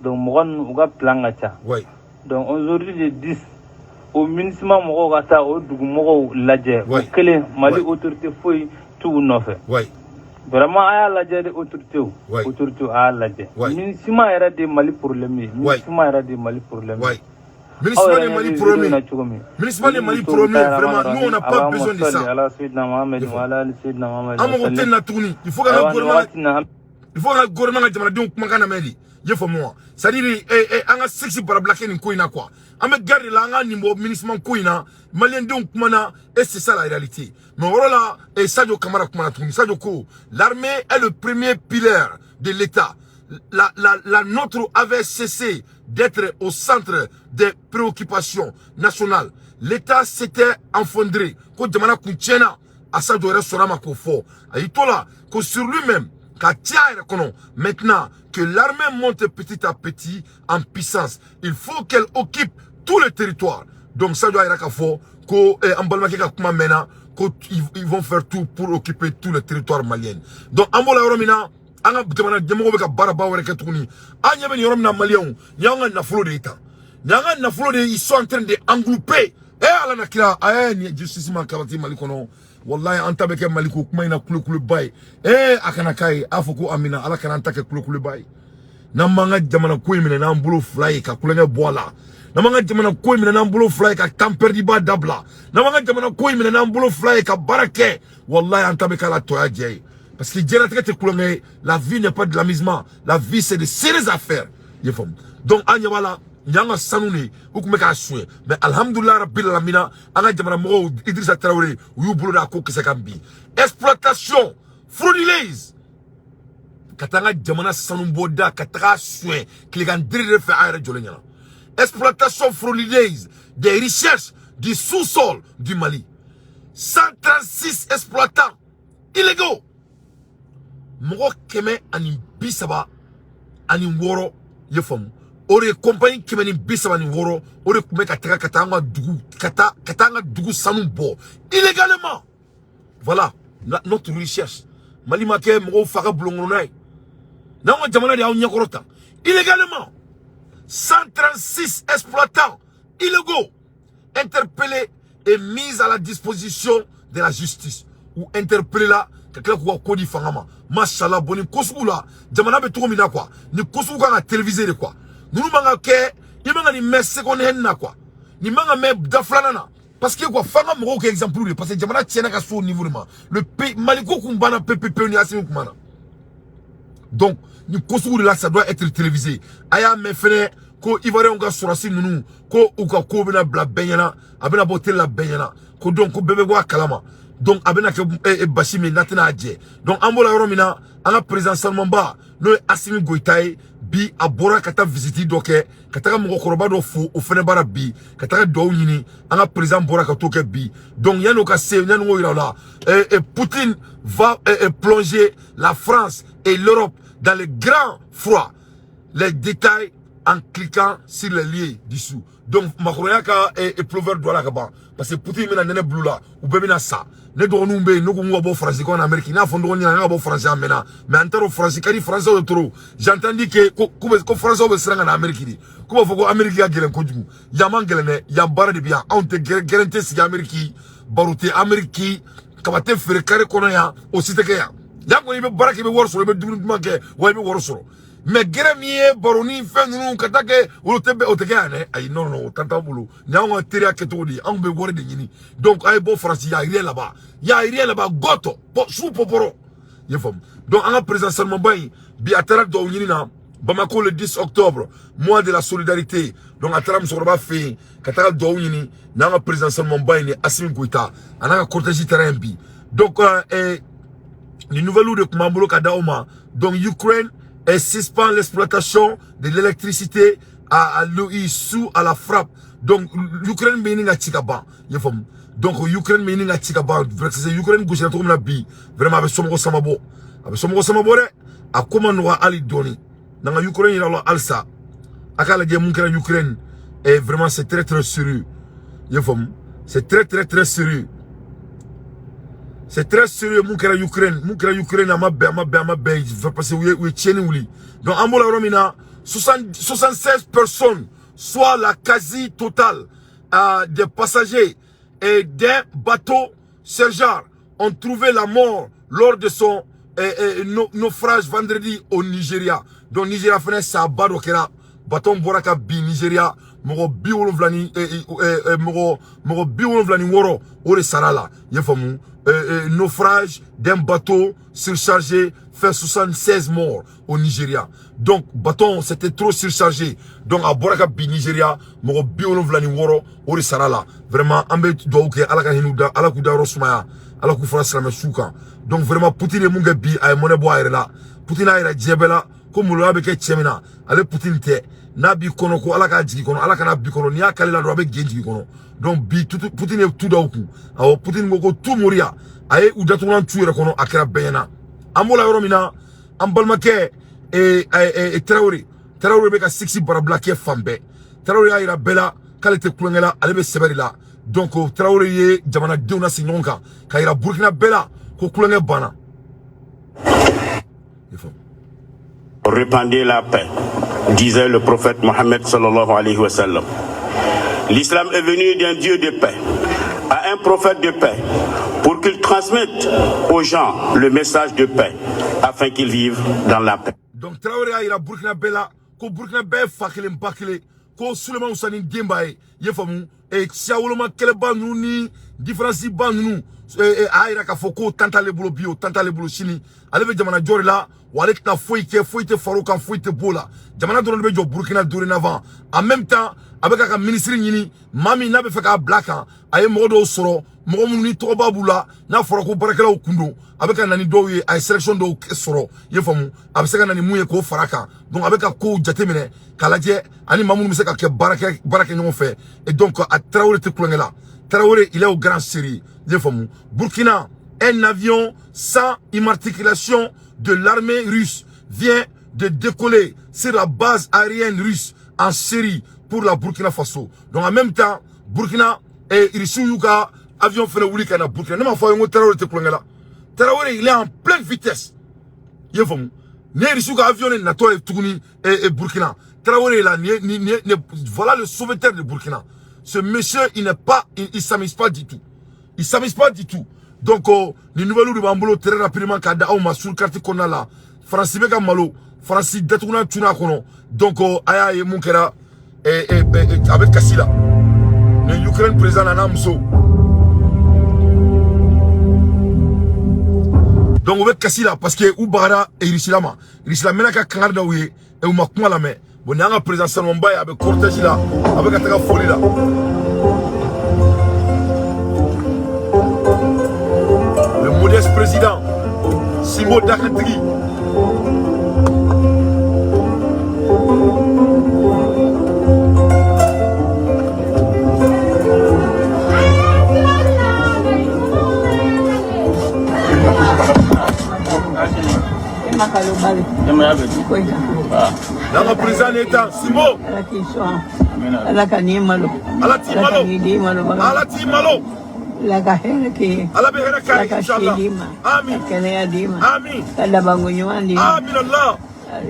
Donc mɔgɔ ninnu, u ka plan ka ca. Donc aujourd'hui le 10, o MINUSMA mɔgɔw ka taa o dugumɔgɔw lajɛ, o kelen, Mali autorité foyi t'u nɔfɛ. Vraiment, a y'a lajɛ de, autorité, autorité, a y'a lajɛ. MINUSMA yɛrɛ de ye Mali problème ye. MINUSMA yɛrɛ de ye Mali problème ye. MINUSMA de Mali problème. MINUSMA de Mali problème, vraiment, nous on n'a pas besoin de ça. An mago tɛ nin na tuguni. Il faut que gouvernement ka jamanadenw kumakan lamɛn de. I ye faamu wa? C'est à dire an ka sexe barabila kɛ nin ko in na quoi. An bɛ guerre de la, an ka nin bɔ MINUSMA ko in na. Maliyɛndenw kumana et c'est ça la réalité. Mais o yɔrɔ la, Sadio Kamara kumana tuguni. Sadio ko l'armée est le premier pilier de l'État. La nôtre avait cessé d'être au centre des préoccupations nationales. L'État s'était effondré. Ko jamana kun tiɲɛna. A Sadio yɛrɛ sɔnna ma k'o fɔ. A y'i to la ko sur lui-même ka tiɲɛ yɛrɛ kɔnɔ. Maintenant que l'armée monte petit à petit en puissance, il faut qu'elle occupe tout le territoire. Donc Sadio a yira k'a fɔ ko an balimakɛ ka kuma mɛnna, ko ils vont faire tout pour occuper tout le territoire malien. Donc an b'o la yɔrɔ min na, an ka jamana ɲɛmɔgɔw bɛ ka baaraba wɛrɛ kɛ tuguni. An ɲɛ bɛ nin yɔrɔ min na, maliyɛnw, nin y'an ka nafolo de ye tan, nin y'an ka nafolo de ye, ils sont en train de englouper. Ala na kira, a ye nin justice ma karati Mali kɔnɔ. Wallahi, an ta bɛ kɛ Mali ko kuma in na kulekuleba ye. A kana k'a ye, a fɔ ko amina. Ala kana an ta kɛ kulekuleba ye. N'an m'an ka jamana ko in minɛ n'an bolo fila ye ka kulonkɛ bɔ a la, n'an m'an ka jamana ko in minɛ n'an bolo fila ye ka temps perdu ba dabila, n'an m'an ka jamana ko in minɛ n'an bolo fila ye ka baara kɛ, wallahi, an ta bɛ k'a la tɔya jɛ ye, parce que diɲɛlatigɛ tɛ kulonkɛ ye. La vie n'est pas de l'amusement, la vie, c'est de sérieuses affaires. I ye faamu? Donc an ɲɛ b'a la, nin y'an ka sanu de ye, u tun bɛ k'a suɲɛ. Mais alhamdulilah rabbil alamina, an ka jamana mɔgɔw, Idrissa Traoré, u y'u bolo da ko kisɛ kan bi. Exploitation frauduleuse, ka taa an ka jamana sanubɔda ka taga suɲɛ tilegan dere de fɛ, an yɛrɛ jɔlen ɲɛna. Exploitation frauduleuse des richesses du sous-sol du Mali, 136 exploitants illégaux, mɔgɔ 136, i ye faamu? O de ye compagnie 136, o de tun bɛ ka taga ka taa an ka dugu, ka taa an ka dugu sanu bɔ illégalement. Voilà notre richesse. Mali ma kɛ mɔgɔw fa ka bulon kɔnɔna ye. N'anw ka jamana de y'aw ɲɛkɔrɔ tan illégalement, 136 exploitants illégaux interpellés et mis à la disposition de la justice. Ou interpellés là, ka tila k'u ka ko di fanga ma. Mashallah. Bon, nin ko sugu la, jamana bɛ cogo min na quoi, nin ko sugu kan ka téléviser de quoi. Ninnu man ka kɛ, i man ka nin mɛn seconde hand na quoi, nin man ka mɛn da filanan na, parce que quoi, f'an ka mɔgɔw kɛ exemple de, parce que jamana tiɲɛna ka se o niveau de ma. Le pays, Mali ko kun banna pewu pewu ni Assimi kuma na. Donc nin ko sugu de la, ça doit être télévisé. A y'a mɛn fɛnɛ ko Ivoiriyɛnw ka sɔrɔsi ninnu, ko u ka ko bɛna bila bɛɛ ɲɛna, a bɛna bɔ télé la bɛɛ ɲɛna, ko donc ko bɛɛ bɛ bɔ a kalama. Donc a bɛna kɛ basi min n'a tɛna a jɛ. Donc an b'o la yɔrɔ min na, an ka président sanumanba, n'o ye Assimi Goïta ye, bi a bɔra ka taa visite dɔ kɛ, ka taga mɔgɔkɔrɔba dɔ fo, o fɛnɛ baara bi, ka taga duwawu ɲini. An ka président bɔra ka t'o kɛ bi. Donc yan'o ka se, yan'o k'o yira o la, Poutine va plonger la France et l'Europe dans le grand froid. Les détails en cliquant sur les liens dessous. Donc Macron y'a ka plover don a la ka ban parce que Poutine bɛna nɛnɛ bila u la, u bɛɛ bɛna sa. Ne dɔgɔninw bɛ yen, ne ko n ka bɔ Faransi ko na Amérique, n'a fɔ n dɔgɔnin ɲɛna n ka bɔ Faransi, a mɛnna, mais an t'a dɔn Faransi ka di Faransiw de trop. J'ai entendu que ko Faransiw bɛ siran ka na Amérique de, k'u b'a fɔ ko Amérique ka gɛlɛn kojugu. Yan man gɛlɛn dɛ, yan baara de bɛ yan. Anw tɛ gɛrɛn tɛ sigi Amérique, baro tɛ Amérique, kaba tɛ feere carré kɔnɔ yan, o si tɛ kɛ yan. Yan kɔni i bɛ baara kɛ, i bɛ wari sɔrɔ, i bɛ dumuni duman kɛ, wa i bɛ wari sɔrɔ. Mais gɛrɛ min ye baro ni fɛn ninnu ka taa kɛ, olu tɛ o tɛ kɛ yan dɛ. Ayi, non non, o t'an bolo. Nin y'anw ka teriya kɛcogo de ye, anw bɛ wari de ɲini. Donc a ye bɔ Faransi, y'a rien là-bas, y'a rien là-bas, gɔtɔ su pɔpɔrɔ, i ye faamu. Donc an ka président sanumanba in bi, a taara duwawu ɲini na Bamako le 10 octobre, mois de la solidarité. Donc a taara musokɔrɔba fɛ yen ka taga duwawu ɲini. N'an ka président sanumanba in ni Assimi Goïta a n'a ka cortège taara yen bi. Donc ni nouvelle de tun b'an bolo ka d'aw ma. Donc Ukraine suspend l'exploitation de l'électricité à l'OI sous à la frappe. Donc l'Ukraine bɛ ɲini ka ci ka ban, i y'a faamu. Donc Ukraine bɛ ɲini ka ci ka ban. Ukraine gosira cogo min na bi, vraiment a bɛ somɔgɔ sama bɔ, a bɛ somɔgɔ sama bɔ dɛ. A ko ma nɔgɔ hali dɔɔni. N'an ka Ukraine yira la halisa, a k'a lajɛ mun kɛra Ukraine. Et vraiment c'est très très sérieux, i y'a faamu. C'est très très très sérieux. C'est très sérieux mun kɛra Ukraine, mun kɛra Ukraine, a ma bɛn, a ma bɛn, a ma bɛn, parce que u ye tiɲɛni wuli. Donc an b'o la yɔrɔ min na, 76 personnes, soit la quasi-totale des passagers et d'un bateau Sergent ont trouvé la mort lors de son naufrage vendredi au Nigeria. Donc Nigeria fɛnɛ sa ba dɔ kɛra, bateau bɔra ka bin Nigeria, mɔgɔ 70 ni mɔgɔ 76 o de sara la, i y'a faamu. Naufrage d'un bateau surchargé fait 76 morts au Nigeria. Donc bateau c'était trop surchargé. Donc a bɔra ka bin Nigeria, mɔgɔ 76 o de sara la. Vraiment an bɛ dugawu kɛ Ala ka hinɛ u da, Ala k'u dayɔrɔ sumaya, Ala k'u fara silamɛ su kan. Donc vraiment Poutine ye mun kɛ bi, a ye mɔnɛ bɔ a yɛrɛ la. Poutine y'a yira diɲɛ bɛɛ la ko maloya bɛ kɛ cɛ min na, ale Poutine tɛ. N'a b'i kɔnɔ ko Ala k'a jigi kɔnɔ, Ala kana bi kɔnɔ, n'i y'a k'ale la dɔrɔn a bɛ gen jigi kɔnɔ. Donc bi Poutine ye tu da u kun. Awɔ, Poutine ko tu moriya, a ye u datugulan tu yɛrɛ kɔnɔ, a kɛra bɛɛ ɲɛna. An b'o la yɔrɔ min na, an balimakɛ Traoré, Traoré bɛ ka siksi barabila kɛ fan bɛɛ. Traoré y'a yira bɛɛ la k'ale tɛ kulonkɛ la, ale bɛ sɛbɛ de la. Donc Traoré ye jamanadenw lasigi ɲɔgɔn kan ka yira Burukina bɛɛ la ko kulonkɛ banna. Répandez la paix, disait le prophète Mohammed sallallahu alayhi wa sallam. L'islam est venu d'un Dieu de paix à un prophète de paix pour qu'il transmette aux gens le message de paix afin qu'ils vivent dans la paix. Donc Traoré y'a yira Burkina bɛɛ la ko Burkina bɛɛ ye fa kelen ba kelen, ko Suleman Musa ni denba ye, i ye faamu. Siya woloma kɛlɛba ninnu ni différence ba ninnu, a y'a yira k'a fɔ ko tan t'ale bolo bi, o tan t'ale bolo sini. Ale bɛ jamana jɔ de la, wa ale tɛna foyi kɛ, foyi tɛ far'o kan, foyi tɛ b'o la. Jamana dɔrɔn de bɛ jɔ Burkina dorénavant. En même temps a bɛ k'a ka ministre ɲini, maa min n'a bɛ fɛ k'a bila kan, a ye mɔgɔ dɔw sɔrɔ, mɔgɔ minnu ni tɔgɔba b'u la, n'a fɔra ko baarakɛlaw kun don, a bɛ ka na ni dɔw ye, a ye sélection dɔw sɔrɔ, i ye faamu. A bɛ se ka na ni mun ye k'o fara kan. Donc a bɛ ka kow jateminɛ k'a lajɛ ani maa minnu bɛ se ka kɛ baara kɛ ɲɔgɔn fɛ. Et donc a Traoré tɛ kulonkɛ la. Traoré, il est au grand sérieux, i ye faamu. Burkina, un avion sans immatriculation de l'armée russe vient de décoller sur la base aérienne russe en Syrie pour la Burkina Faso. Donc en même temps, Burkina et Russie y'u ka avion fɛnɛ wuli ka na Burkina. Ne m'a fɔ aw ye ko Traoré tɛ kulonkɛ la. Traoré, il est en pleine vitesse. I ye faamu. Ni ye Russie ka avion de natɔ ye tuguni Burkina. Traoré là, voilà le sauveteur de Burkina. Ce monsieur, il n'est pas, il s'amuse pas du tout. Il s'amuse pas du tout. Donc ni nouvelle de b'an bolo très rapidement k'a da aw ma sur carte kɔnɔna la. Faransi bɛ ka malo, Faransi datugulan tunna a kɔnɔ. Donc a y'a ye mun kɛra, a bɛ kasi la. Ni Ukraine président n'a muso. Donc u bɛ kasi la parce que u bagara Russie la ma. Russie la mɛnna ka kangari da u ye, u ma kuma lamɛn. Bon, nin y'an ka président sanumanba ye, a bɛ cortège la, a bɛ ka taga foli la. Le modeste président Simbo Dakantigi. N'an ka président de tan Simbo. Ala k'i sɔn, Ala ka n'i malo. Ala t'i Ala ka malo. n'i den malo baga. Ala t'i malo. Ala ka hɛrɛ k'i ye. Ala bɛ hɛrɛ k'a Ala ye ka si inshallah. d'i ma. Amin. Ka kɛnɛya d'i ma. Amin. Ka labanko ɲuman d'i ma. Amin Allah.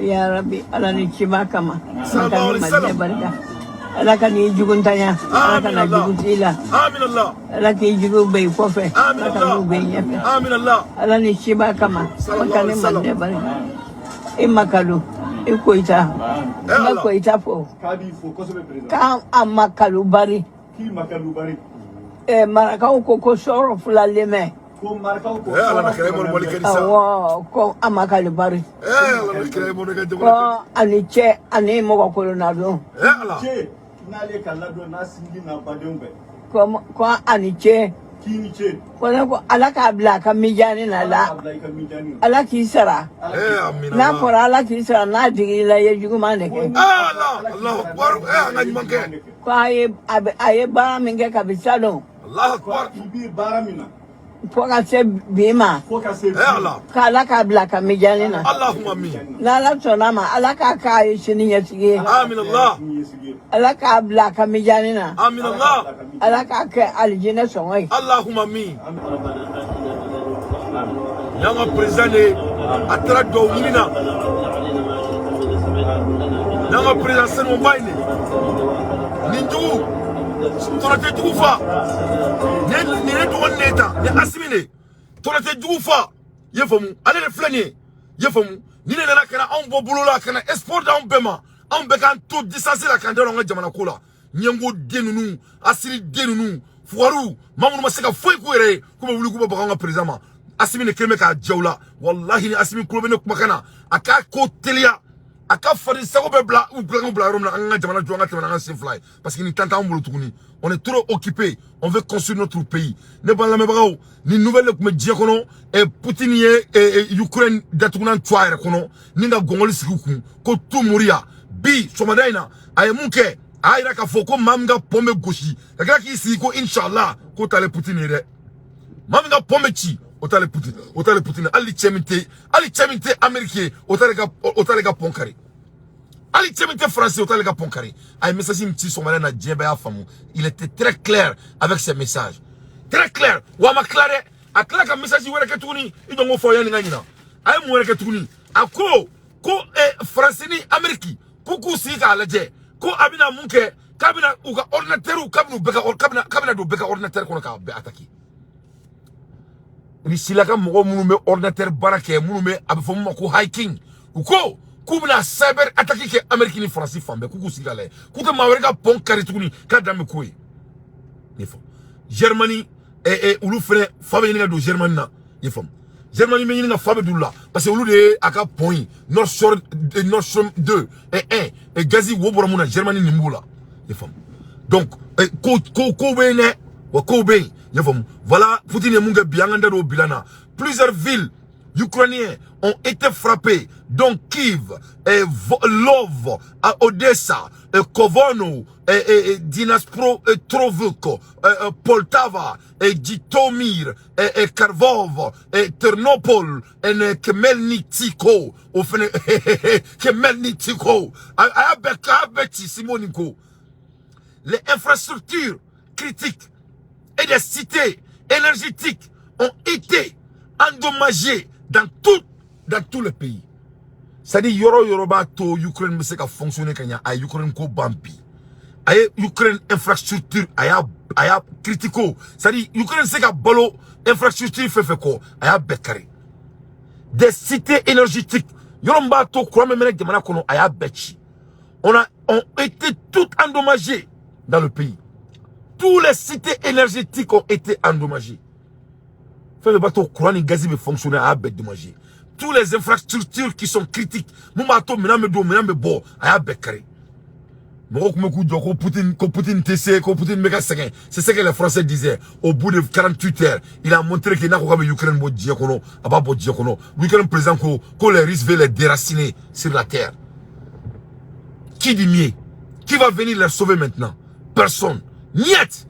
Ya Rabbi, Ala ni ciba kama. Sallallahu alaihi Ala ka wasallam. ni barika. Ala ka n'i juguntanya. Ala Amin ka na Allah. jugu t'i la. Amin Allah. Ala k'i jugu bɛ i kɔfɛ. Amin Ala ka Allah. n'u bɛ i ɲɛfɛ. Amin Allah. Ala ni ciba kama. Ala Sallallahu ka ni alaihi wasallam. Madinɛ barika. I Makalu, i Koyita. Eh N bɛ Allah. Koyita fo. K'a b'i fo kosɛbɛ, président. K'an a Makalu bari. K'i Makalu bari. Marakaw ko ko sɔrɔ fila lemɛ. Ko marakaw ko. Eh Ala na kira imɔri mɔli kɛ ni sa. Awɔ, ko a Makalu bari. Eh Ala na kira imɔri ka Ko jamana kɛ. ani cɛ ani mɔgɔ kolonna don. Eh Ala. Ce n'ale ka ladon n'a sinji n'a badenw bɛɛ. Ko ani cɛ. K'i ni ce. Ko ne ko Ala k'a bila a ka mijani na Ala la. k'a bila i ka mijani na. Ala k'i sara. Eh amin N'a Allah. fɔra Ala k'i sara n'a digir'i la, i ye juguman de kɛ. Eh Allah. Allahu akbar. Eh an ka ɲuman kɛ. Ko a ye baara min kɛ kabi salon Allahu akbar. I b'i baara min na. fo ka se bi ma. Fo ka se bi Eh ma. Allah. K'Ala k'a bila a ka mijani na. Allahumma amin. N'Ala sɔnna a ma, Ala k'a k'a ye sini ɲɛsigi ye. Amin Allah. Sini ɲɛsigi ye. Ala k'a bila a ka mijani na. Amin Allah. Ala k'a kɛ alijinɛ sɔngɔ ye. Allahumma amin. Y'an ka président de ye a taara duwawu ɲini na. N'an ka président senuba in de nin jugu tɔnɔtɛ jugu fa nin nin ye dɔgɔnin de ye tan nin Asimi de tɔnɔtɛ jugu fa, i ye faamu, ale de filɛ nin ye, i ye faamu, ni ne nana ka na anw bɔ bolo la ka na espoir d'anw bɛɛ ma, anw bɛɛ k'an to distance la k'an da don an ka jamana ko la. Ɲɛngo den ninnu, Asiri den ninnu, fugariw, maa minnu ma se ka foyi k'u yɛrɛ ye k'u bɛ wuli k'u bɛ baga an ka président ma. Asimi de kelen bɛ k'a jɛ u la. Walahi ni Asimi kulo bɛ ne kumakan na, a k'a ko teliya, a ka faden sago bɛɛ bila u bila bila yɔrɔ min na, an ka jamana jɔ, an ka tɛmɛ n'an ka sen fila ye, parce que nin temps t'anw bolo tuguni. On est trop occupé, on veut construire notre pays. Ne b'an lamɛnbagaw, ni nouvelle de tun bɛ diɲɛ kɔnɔ. Poutine ye Ukraine datugunan tu a yɛrɛ kɔnɔ ni ka gɔngɔli sigi u kun ko tu moriya. Bi sɔgɔmada in na, a ye mun kɛ? A y'a yira k'a fɔ ko maa min ka pɔn bɛ gosi ka tila k'i sigi ko inshallah, k'o t'ale Poutine ye dɛ. Maa min ka pɔn bɛ ci, o t'ale Poutine, o t'ale Poutine. Hali cɛ min tɛ, hali cɛ min tɛ Amérique ye, o t'ale ka pɔn kari. Hali cɛ min tɛ français, o t'ale ka pɔn kari. A ye message min ci sɔgɔmada in na, diɲɛ bɛɛ y'a faamu. Il était très clair avec ses messages, très clair. Wa a ma tila dɛ, a tila ka message wɛrɛ kɛ tuguni. I jɔ n k'o fɔ yanni n ka ɲina. A ye mun wɛrɛ kɛ tuguni? A ko Faransi ni Amérique k'u k'u sigi k'a lajɛ ko a bɛna mun kɛ, k'a bɛna u ka ordinateur, k'a bɛna u bɛɛ ka k'a bɛna don bɛɛ ka ordinateur kɔnɔ k'a bɛɛ attaquer. Russie ka mɔgɔ minnu bɛ ordinateur baara kɛ, minnu bɛ a bɛ fɔ mun ma ko hacking, u ko k'u bɛna cyber attaque kɛ Amérique ni Faransi fan bɛɛ, k'u k'u sigi k'a lajɛ, k'u tɛ maa wɛrɛ ka pɔn kari tuguni, k'a dan bɛ k'o ye. I faamu, Germany olu fɛnɛ fa bɛ ɲini ka don Germany na, i faamu, Germany bɛ ɲini ka fa bɛ don olu la, parce que olu de ye a ka pɔn ye Nord Stream, Nord Stream 2 et 1 et gazi wo bɔra mun na, Germany nin b'o la, i faamu. Donc ko bɛ yen dɛ, wa kow bɛ yen, i y'a faamu. Voilà, Poutine ye mun kɛ bi, an k'an da don o bilan na. Plusieurs villes ukrainiennes ont été frappées, dont Kiev, et Lvov, à Odessa, et Kovno, et Dnipropetrovsk, et Poltava, et Jitomir, et Kharkov, et Ternopol, et Khmelnytskyi, au fɛnɛ Khmelnytskyi, a y'a bɛɛ a y'a bɛɛ ci Simoni ko. Les infrastructures critiques et des cités énergétiques ont été endommagées dans tout le pays. C'est-à-dire, yɔrɔ yɔrɔ b'a to Ukraine bɛ se ka fonctionner ka ɲɛ, a ye Ukraine ko ban bi. A ye Ukraine infrastructure, a y'a critico. C'est-à-dire, Ukraine se ka balo infrastructure fɛn fɛn kɔ, a y'a bɛɛ kari. Des cités énergétiques, yɔrɔ min b'a to courant bɛ mɛnɛ jamana kɔnɔ, a y'a bɛɛ ci. Ont été toutes endommagées dans le pays. Tous les cités énergétiques ont été endommagées. Fɛn fɛn b'a to courant ni gazi bɛ fonctionner, a y'a bɛɛ endommagé. Toutes les infrastructures qui sont critiques, mun b'a to minɛn bɛ don, minɛn bɛ bɔ, a y'a bɛɛ kari. Mɔgɔw tun bɛ k'u jɔ ko Poutine, ko Poutine tɛ se, ko Poutine bɛ ka sɛgɛn. C'est ce que les Français disaient. Au bout de 48 heures, il a montré que n'a ko k'a bɛ Ukraine bɔ diɲɛ kɔnɔ, a b'a bɔ diɲɛ kɔnɔ. Ukraine président ko les Russes veulent les déraciner sur la terre. Qui dit mieux? Qui va venir les sauver maintenant? Personne. Niet.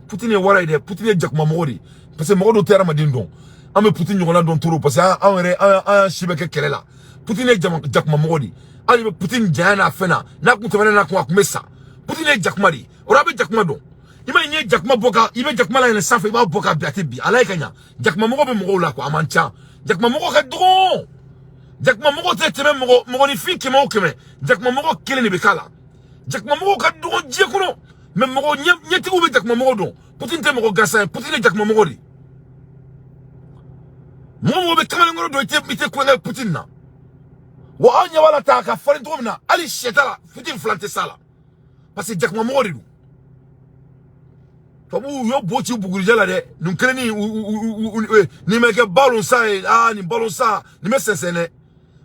Poutine ye wara ye dɛ. Poutine ye jakuma mɔgɔ de ye. Parce que mɔgɔ dɔw tɛ hadamaden dɔn. An bɛ Poutine ɲɔgɔnna dɔn trop parce que an yɛrɛ an y'an si bɛɛ kɛ kɛlɛ la. Poutine ye jakuma mɔgɔ de ye. Hali bɛ Poutine janya n'a fɛn na, n'a kun tɛmɛna n'a kun, a kun bɛ sa. Poutine ye jakuma de ye. O la a bɛ jakuma dɔn. I ma ye, n'i ye jakuma bɔ ka, i bɛ jakuma layɛlɛn sanfɛ, i b'a bɔ ka bin, a tɛ bin. Ala ye ka ɲa. Jakuma mɔgɔ bɛ mɔgɔw la quoi, a man ca. Jakuma mɔgɔ ka dɔgɔn. Jakuma mɔgɔ tɛ tɛmɛ mɔgɔ mɔgɔninfin 100 o 100. Jakuma mɔgɔ kelen de bɛ k'a la. Jakuma mɔgɔw ka dɔgɔn diɲɛ kɔnɔ. Mais mɔgɔ ɲɛtigiw bɛ jakuma mɔgɔ dɔn. Poutine tɛ mɔgɔ gansan ye. Poutine ye jakuma mɔgɔ de ye. Mɔgɔ mɔgɔ bɛ kamalenkɔrɔ dɔn, i tɛ kulonkɛ Poutine na. Wa aw ɲɛ b'a la ta a ka farin cogo min na, hali sɛ t'a la, Poutine filan tɛ s'a la. Parce que jakuma mɔgɔ de don. Tubabuw y'o bo ci bugurijɛ la dɛ. Nin kelennin nin bɛ kɛ balon sa ye. Aa, nin balon sa nin bɛ sɛnsɛn dɛ.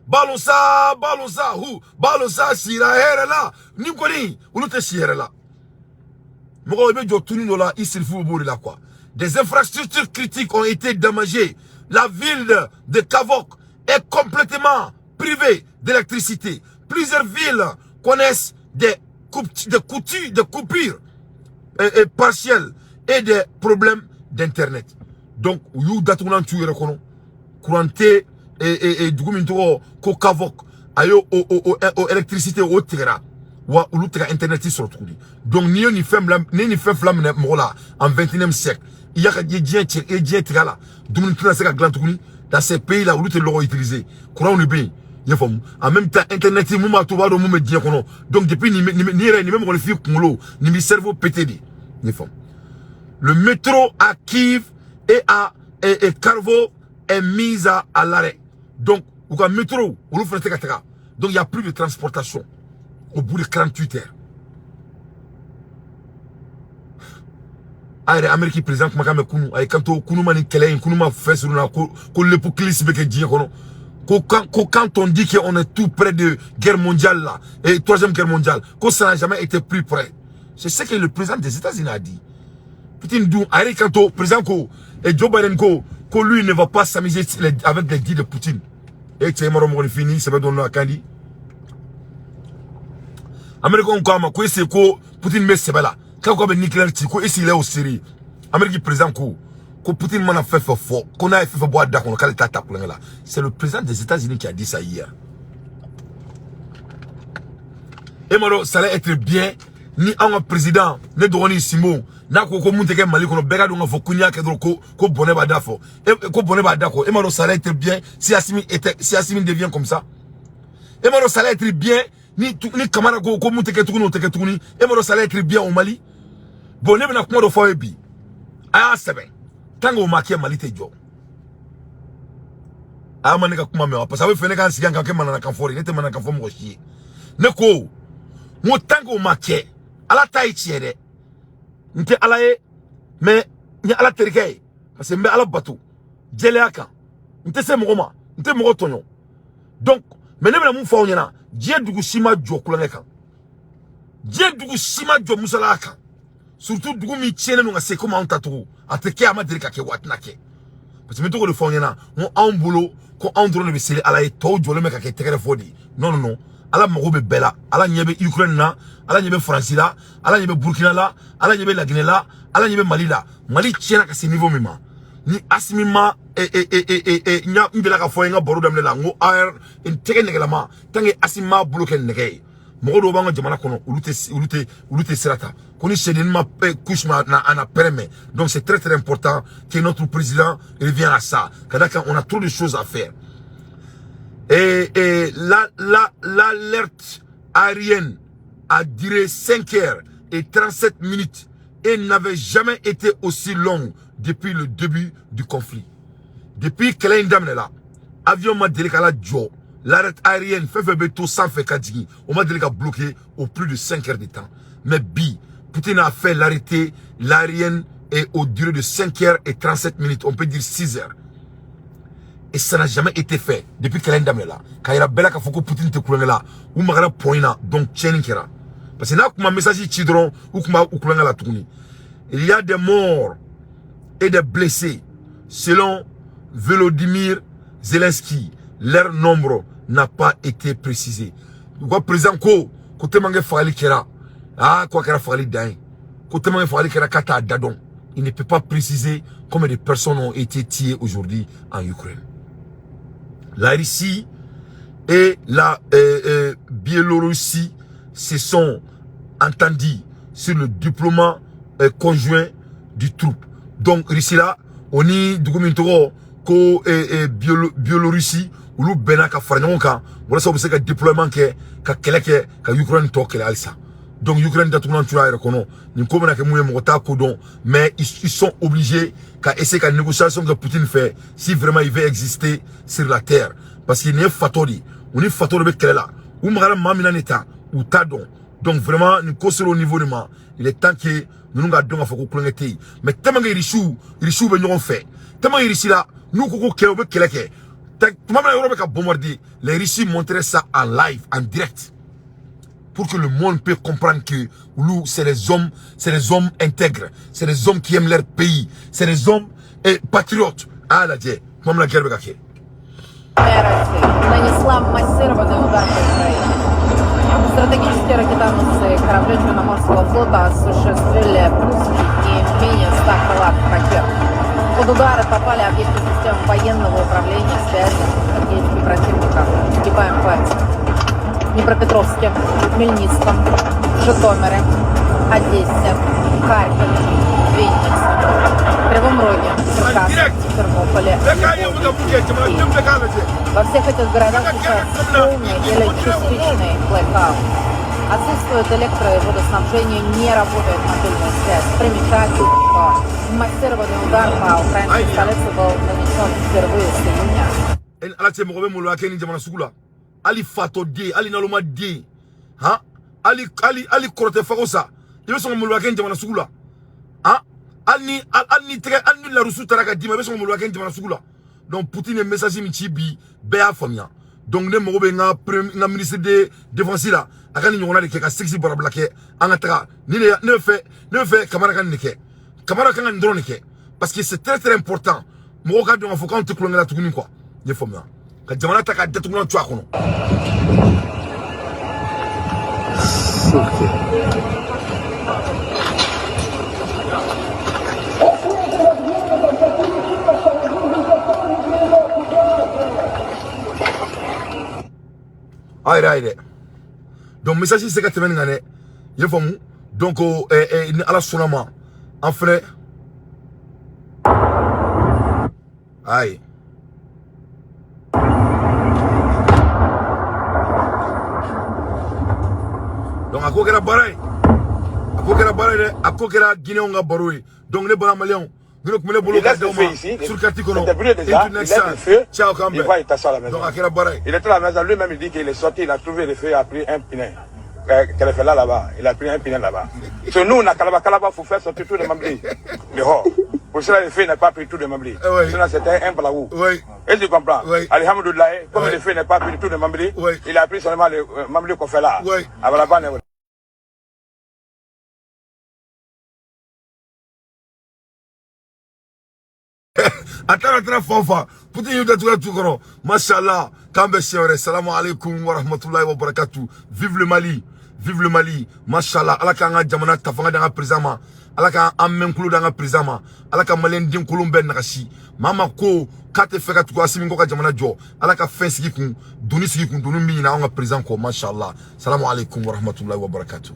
Balon sa, balon sa, hu balon sa sira hɛrɛ la. Nin kɔni olu tɛ si hɛrɛ la. Mɔgɔ i bɛ jɔ tuni dɔ la, i sirifu b'o de la quoi. Des infrastructures critiques ont été endommagées. La ville de Kharkov est complètement privée d'électricité. Plusieurs villes connaissent des coupures et partielles et des problèmes d'internet. Donc u y'u datugulan t'u yɛrɛ kɔnɔ. Courant tɛ dugu min tɔgɔ ko Kharkov, a y'o o électricité o tigɛra, wa olu tɛ ka internet sɔrɔ tuguni. Donc n'i ye nin fɛn bila, n'i ye nin fɛn fila minɛ mɔgɔ la en 21e siècle, i y'a ka i ye diɲɛ cɛ, i ye diɲɛ tigɛ a la, dumuni tɛna se ka dilan tuguni. Dans ces pays là, olu tɛ lɔgɔ utiliser, courant de bɛ yen, i y'a faamu. En même temps, internet mun b'a to u b'a dɔn mun bɛ diɲɛ kɔnɔ. Donc depuis nin nin yɛrɛ nin bɛ mɔgɔninfin kunkolo nin bɛ cerveau pété de, i y'a faamu. Le métro à Kiev et à Kharkov est mise à l'arrêt. Donc u ka métro olu fana tɛ ka taga. Donc il y a plus de transportation au bout de 48 heures. A yɛrɛ Amérique président kumakan mɛn kunu, a ye kanto kunu ma nin kɛlɛ in, kunu ma fɛn surun na ko l'apocalypse bɛ kɛ diɲɛ kɔnɔ. Ko quand on dit qu'on est tout près de guerre mondiale là, et troisième guerre mondiale, ko ça n'a jamais été plus près. C'est ce que le président des États-Unis a dit. Poutine dun a yɛrɛ kanto président ko et Joe Biden ko lui ne va pas s'amuser avec les dits de Poutine. E cɛ ma dɔn mɔgɔninfin ni sɛbɛ dɔn a kan di. Américain ko a ma ko ese ko Poutine bɛ sɛbɛ la, k'a ko a bɛ nucléaire ci, ko ese il est au sérieux. Amérique président ko Poutine mana fɛn fɛn fɔ, ko n'a ye fɛn fɛn bɔ a da kɔnɔ, k'ale t'a ta kulonkɛ la. C'est le président des États-Unis qui a dit ça hier. E ma dɔn, ça allait être bien ni anw ka président, ne dɔgɔnin Simon, n'a ko ko mun tɛ kɛ Mali kɔnɔ, bɛɛ ka dɔn k'a fɔ ko n'i y'a kɛ dɔrɔn ko bɔnɛ b'a da fɔ, ko bɔnɛ b'a da kɔ. E ma dɔn, ça allait être bien si Assimi était, si Assimi devient comme ça. E ma dɔn, ça allait être bien ni Kamara ko mun tɛ kɛ tuguni, o tɛ kɛ tuguni. E ma dɔn, ça allait être bien au Mali. Bon, ne bɛna kuma dɔ fɔ aw ye bi, a y'a sɛbɛn. Tant que o ma kɛ, Mali tɛ jɔ. A ma ne ka kuma mɛn wa? Parce que a bɛ fɛ ne k'an sigi yan ka kɛ mananakan fɔ de. Ne tɛ mananakan fɔ mɔgɔ si ye. Ne ko n ko tant que o ma kɛ, Ala ta ye tiɲɛ dɛ. N tɛ Ala ye, mais n ye Ala terikɛ ye, parce que n bɛ Ala bato jɛlenya kan. N tɛ se mɔgɔ ma, n tɛ mɔgɔ tɔɲɔ. Donc mais ne bɛna mun fɔ aw ɲɛna, diɲɛ dugu si ma jɔ kulonkɛ kan, diɲɛ dugu si ma jɔ musalaya kan, surtout dugu min tiɲɛnen don ka se komi anw ta cogo. A tɛ kɛ, a ma deli ka kɛ, wa a tɛna kɛ. Parce que n bɛ to k'o de fɔ aw ɲɛna, n ko anw bolo ko anw dɔrɔn de bɛ seli Ala ye, tɔw jɔlen bɛ ka kɛ tɛgɛrɛ fɔ de ye. Non non non, Ala mago bɛ bɛɛ la. Ala ɲɛ bɛ Ukraine na, Ala ɲɛ bɛ Faransi la, Ala ɲɛ bɛ Burkina la, Ala ɲɛ bɛ Laginɛ la, Ala ɲɛ bɛ Mali la. Mali tiɲɛna ka se niveau min ma, ni Assimi ma n delila ka fɔ n ka baro daminɛ la, n ko AR n tɛgɛ nɛgɛlama, tant que Assimi m'a bolo kɛ nɛgɛ ye, mɔgɔ dɔw b'an ka jamana kɔnɔ, olu tɛ sira ta ko ni sɛdennin ma couche ma na a na pɛrɛn mɛn. Donc c'est très très important que notre président revienne à ça. Ka d'a kan, on a trop de choses à faire. Et l'alerte aérienne a duré 5 heures et 37 minutes et n'avait jamais été aussi longue depuis le début du conflit. Depuis kɛlɛ in daminɛ la, avion ma deli ka la jɔ, l'arrêt aérienne fɛn fɛn bɛ to sanfɛ ka jigin, o ma deli ka bloquer au plus de 5 heures de temps. Mais bi, Poutine a fait l'arrêter l'aérienne et au durée de 5 heures et 37 minutes, on peut dire 6 heures. Et ça n'a jamais été fait depuis kɛlɛ in daminɛ la. K'a yira bɛɛ la k'a fɔ ko Poutine tɛ kulonkɛ la, u magara point in na, donc tiɲɛni kɛra. Parce que n'a kun ma message ci dɔrɔn, u kun b'a u kulonkɛ la tuguni. Il y a des morts et des blessés. Selon Volodymyr Zelensky, leur nombre n'a pas été précisé. U ka président ko tellement que fagali kɛra, ah ko a kɛra fagali dan ye, ko tellement que fagali kɛra k'a t'a da dɔn. Il ne peut pas préciser combien de personnes ont été tuées aujourd'hui en Ukraine. La Russie Et la Biélorussie se sont entendus sur le déploiement conjoint du troupe. Donc Russie là, on y dugu min tɔgɔ ko Biélorussie olu bɛnna ka fara ɲɔgɔn kan walasa u bɛ se ka déploiement kɛ ka kɛlɛ kɛ ka Ukraine tɔ kɛlɛ halisa. Donc Ukraine datugulan tura yɛrɛ kɔnɔ nin ko bɛna kɛ mun ye mɔgɔ t'a ko dɔn, mais ils sont obligés ka essayer ka négociation kɛ Poutine fɛ si vraiment il veut exister sur la terre, parce que nin ye fatɔ de ye, u ni fatɔ de bɛ kɛlɛ la, u magara maa min na nin ta u t'a dɔn. Donc vraiment nin ko sera au niveau de ma, il est temps que ninnu ka dɔn k'a fɔ ko kulonkɛ tɛ yen. Mais tellement que Irisiw bɛ ɲɔgɔn fɛ, tellement que Irisi la n'u ko ko kɛlɛ u bɛ kɛlɛ kɛ, tuma min na yɔrɔ bɛ ka bombarder, les Russes montraient ça en live, en direct, pour que le monde puisse comprendre que olu c'est les hommes intègres, c'est les hommes qui aiment leur pays, c'est les hommes patriotes. A y'a lajɛ tuma min na guerre bɛ ka kɛ. Россия нанесла массированный удар по Украине. Стратегические ракетоносцы корабли Черноморского флота осуществили пуски не менее 100 крылатых ракет. Под удары попали объекты систем военного управления, связи, энергетики противника. Сгибаем пальцы. В Днепропетровске, Хмельницком, Житомире, Одессе, Харькове, Виннице, Кривом Роге, Черкассах, Тернополе, Львове, Киеве. Во всех этих городах сейчас полный или частичный блэкаут. Отсутствует электро- и водоснабжение, не работает мобильная связь. Примечательно, что массированный удар по украинской столице был нанесен впервые с июня. Ala cɛ mɔgɔ bɛ maloya kɛ nin jamana sugu la, hali fatɔ den, hali naloma den, han, hali hali hali kɔrɔtɛ fago sa, i bɛ sɔn ka maloya kɛ nin jamana sugu la, han, hali ni tɛgɛ, hali ni larusu taara ka d'i ma, i bɛ sɔn ka maloya kɛ nin jamana sugu la. Donc Poutine ye message min ci bi, bɛɛ y'a faamuya. Donc ne mago bɛ n ka ministre de défense la, a ka nin ɲɔgɔnna de kɛ ka sexy barabila kɛ an ka taga. Ni ne bɛ fɛ Kamara ka nin de kɛ, Kamara kan ka nin dɔrɔn de kɛ, parce que c'est très très important. Mɔgɔw ka dɔn k'a fɔ k'anw tɛ kulonkɛ la tuguni quoi. I ye faamuya ka jamana ta ka datugulan to a kɔnɔ. A yɛrɛ y'a ye dɛ. Donc message se ka tɛmɛ nin kan dɛ, i ye faamu. Donc ni Ala sɔnna ma an fɛnɛ ayi. Donc a ko kɛra baara ye, a ko kɛra baara ye dɛ, a ko kɛra Guinéenw ka baro ye. Donc ne bɔra Maliyɛnw, ne tun bɛ ne bolo ka d'aw ma sur carte kɔnɔ. Ciao k'an bɛn. Donc a kɛra baara ye. Il était à la maison, lui-même il dit qu'il est sorti, il a trouvé le feu, il a pris un pneu. Là là-bas, il a pris un pneu là-bas. Sur nous, on a Kalaba, faut faire sortir tout le mambli dehors. Pour cela, le feu n'a pas pris tout le mambli. Sinon, c'était un balaou. Oui. Et tu comprends? Oui. Alhamdoulilah, comme oui. Le feu n'est pas pris tout le mambli, oui. Il a pris seulement le mambli qu'on fait là. Oui. A taara tara fan fan Poutine y'u datugu tu kɔnɔ. Mashallah, k'an bɛ siɲɛ wɛrɛ. Salamu alaikum wa rahmatulahi wa barakatu. Vive le Mali, vive le Mali. Mashallah, Ala k'an ka jamana ta fanga d'an ka président ma, Ala k'an mɛn kulo d'an ka président ma, Ala ka maliyɛn den kolon bɛɛ nagasi. Maa ma ko k'a tɛ fɛ ka tugu Asimi kɔ ka jamana jɔ, Ala ka fɛn sigi kun, doni sigi kun, doni min ɲina anw ka président kɔ. Mashallah, salamu alaikum wa rahmatulahi wa barakatu.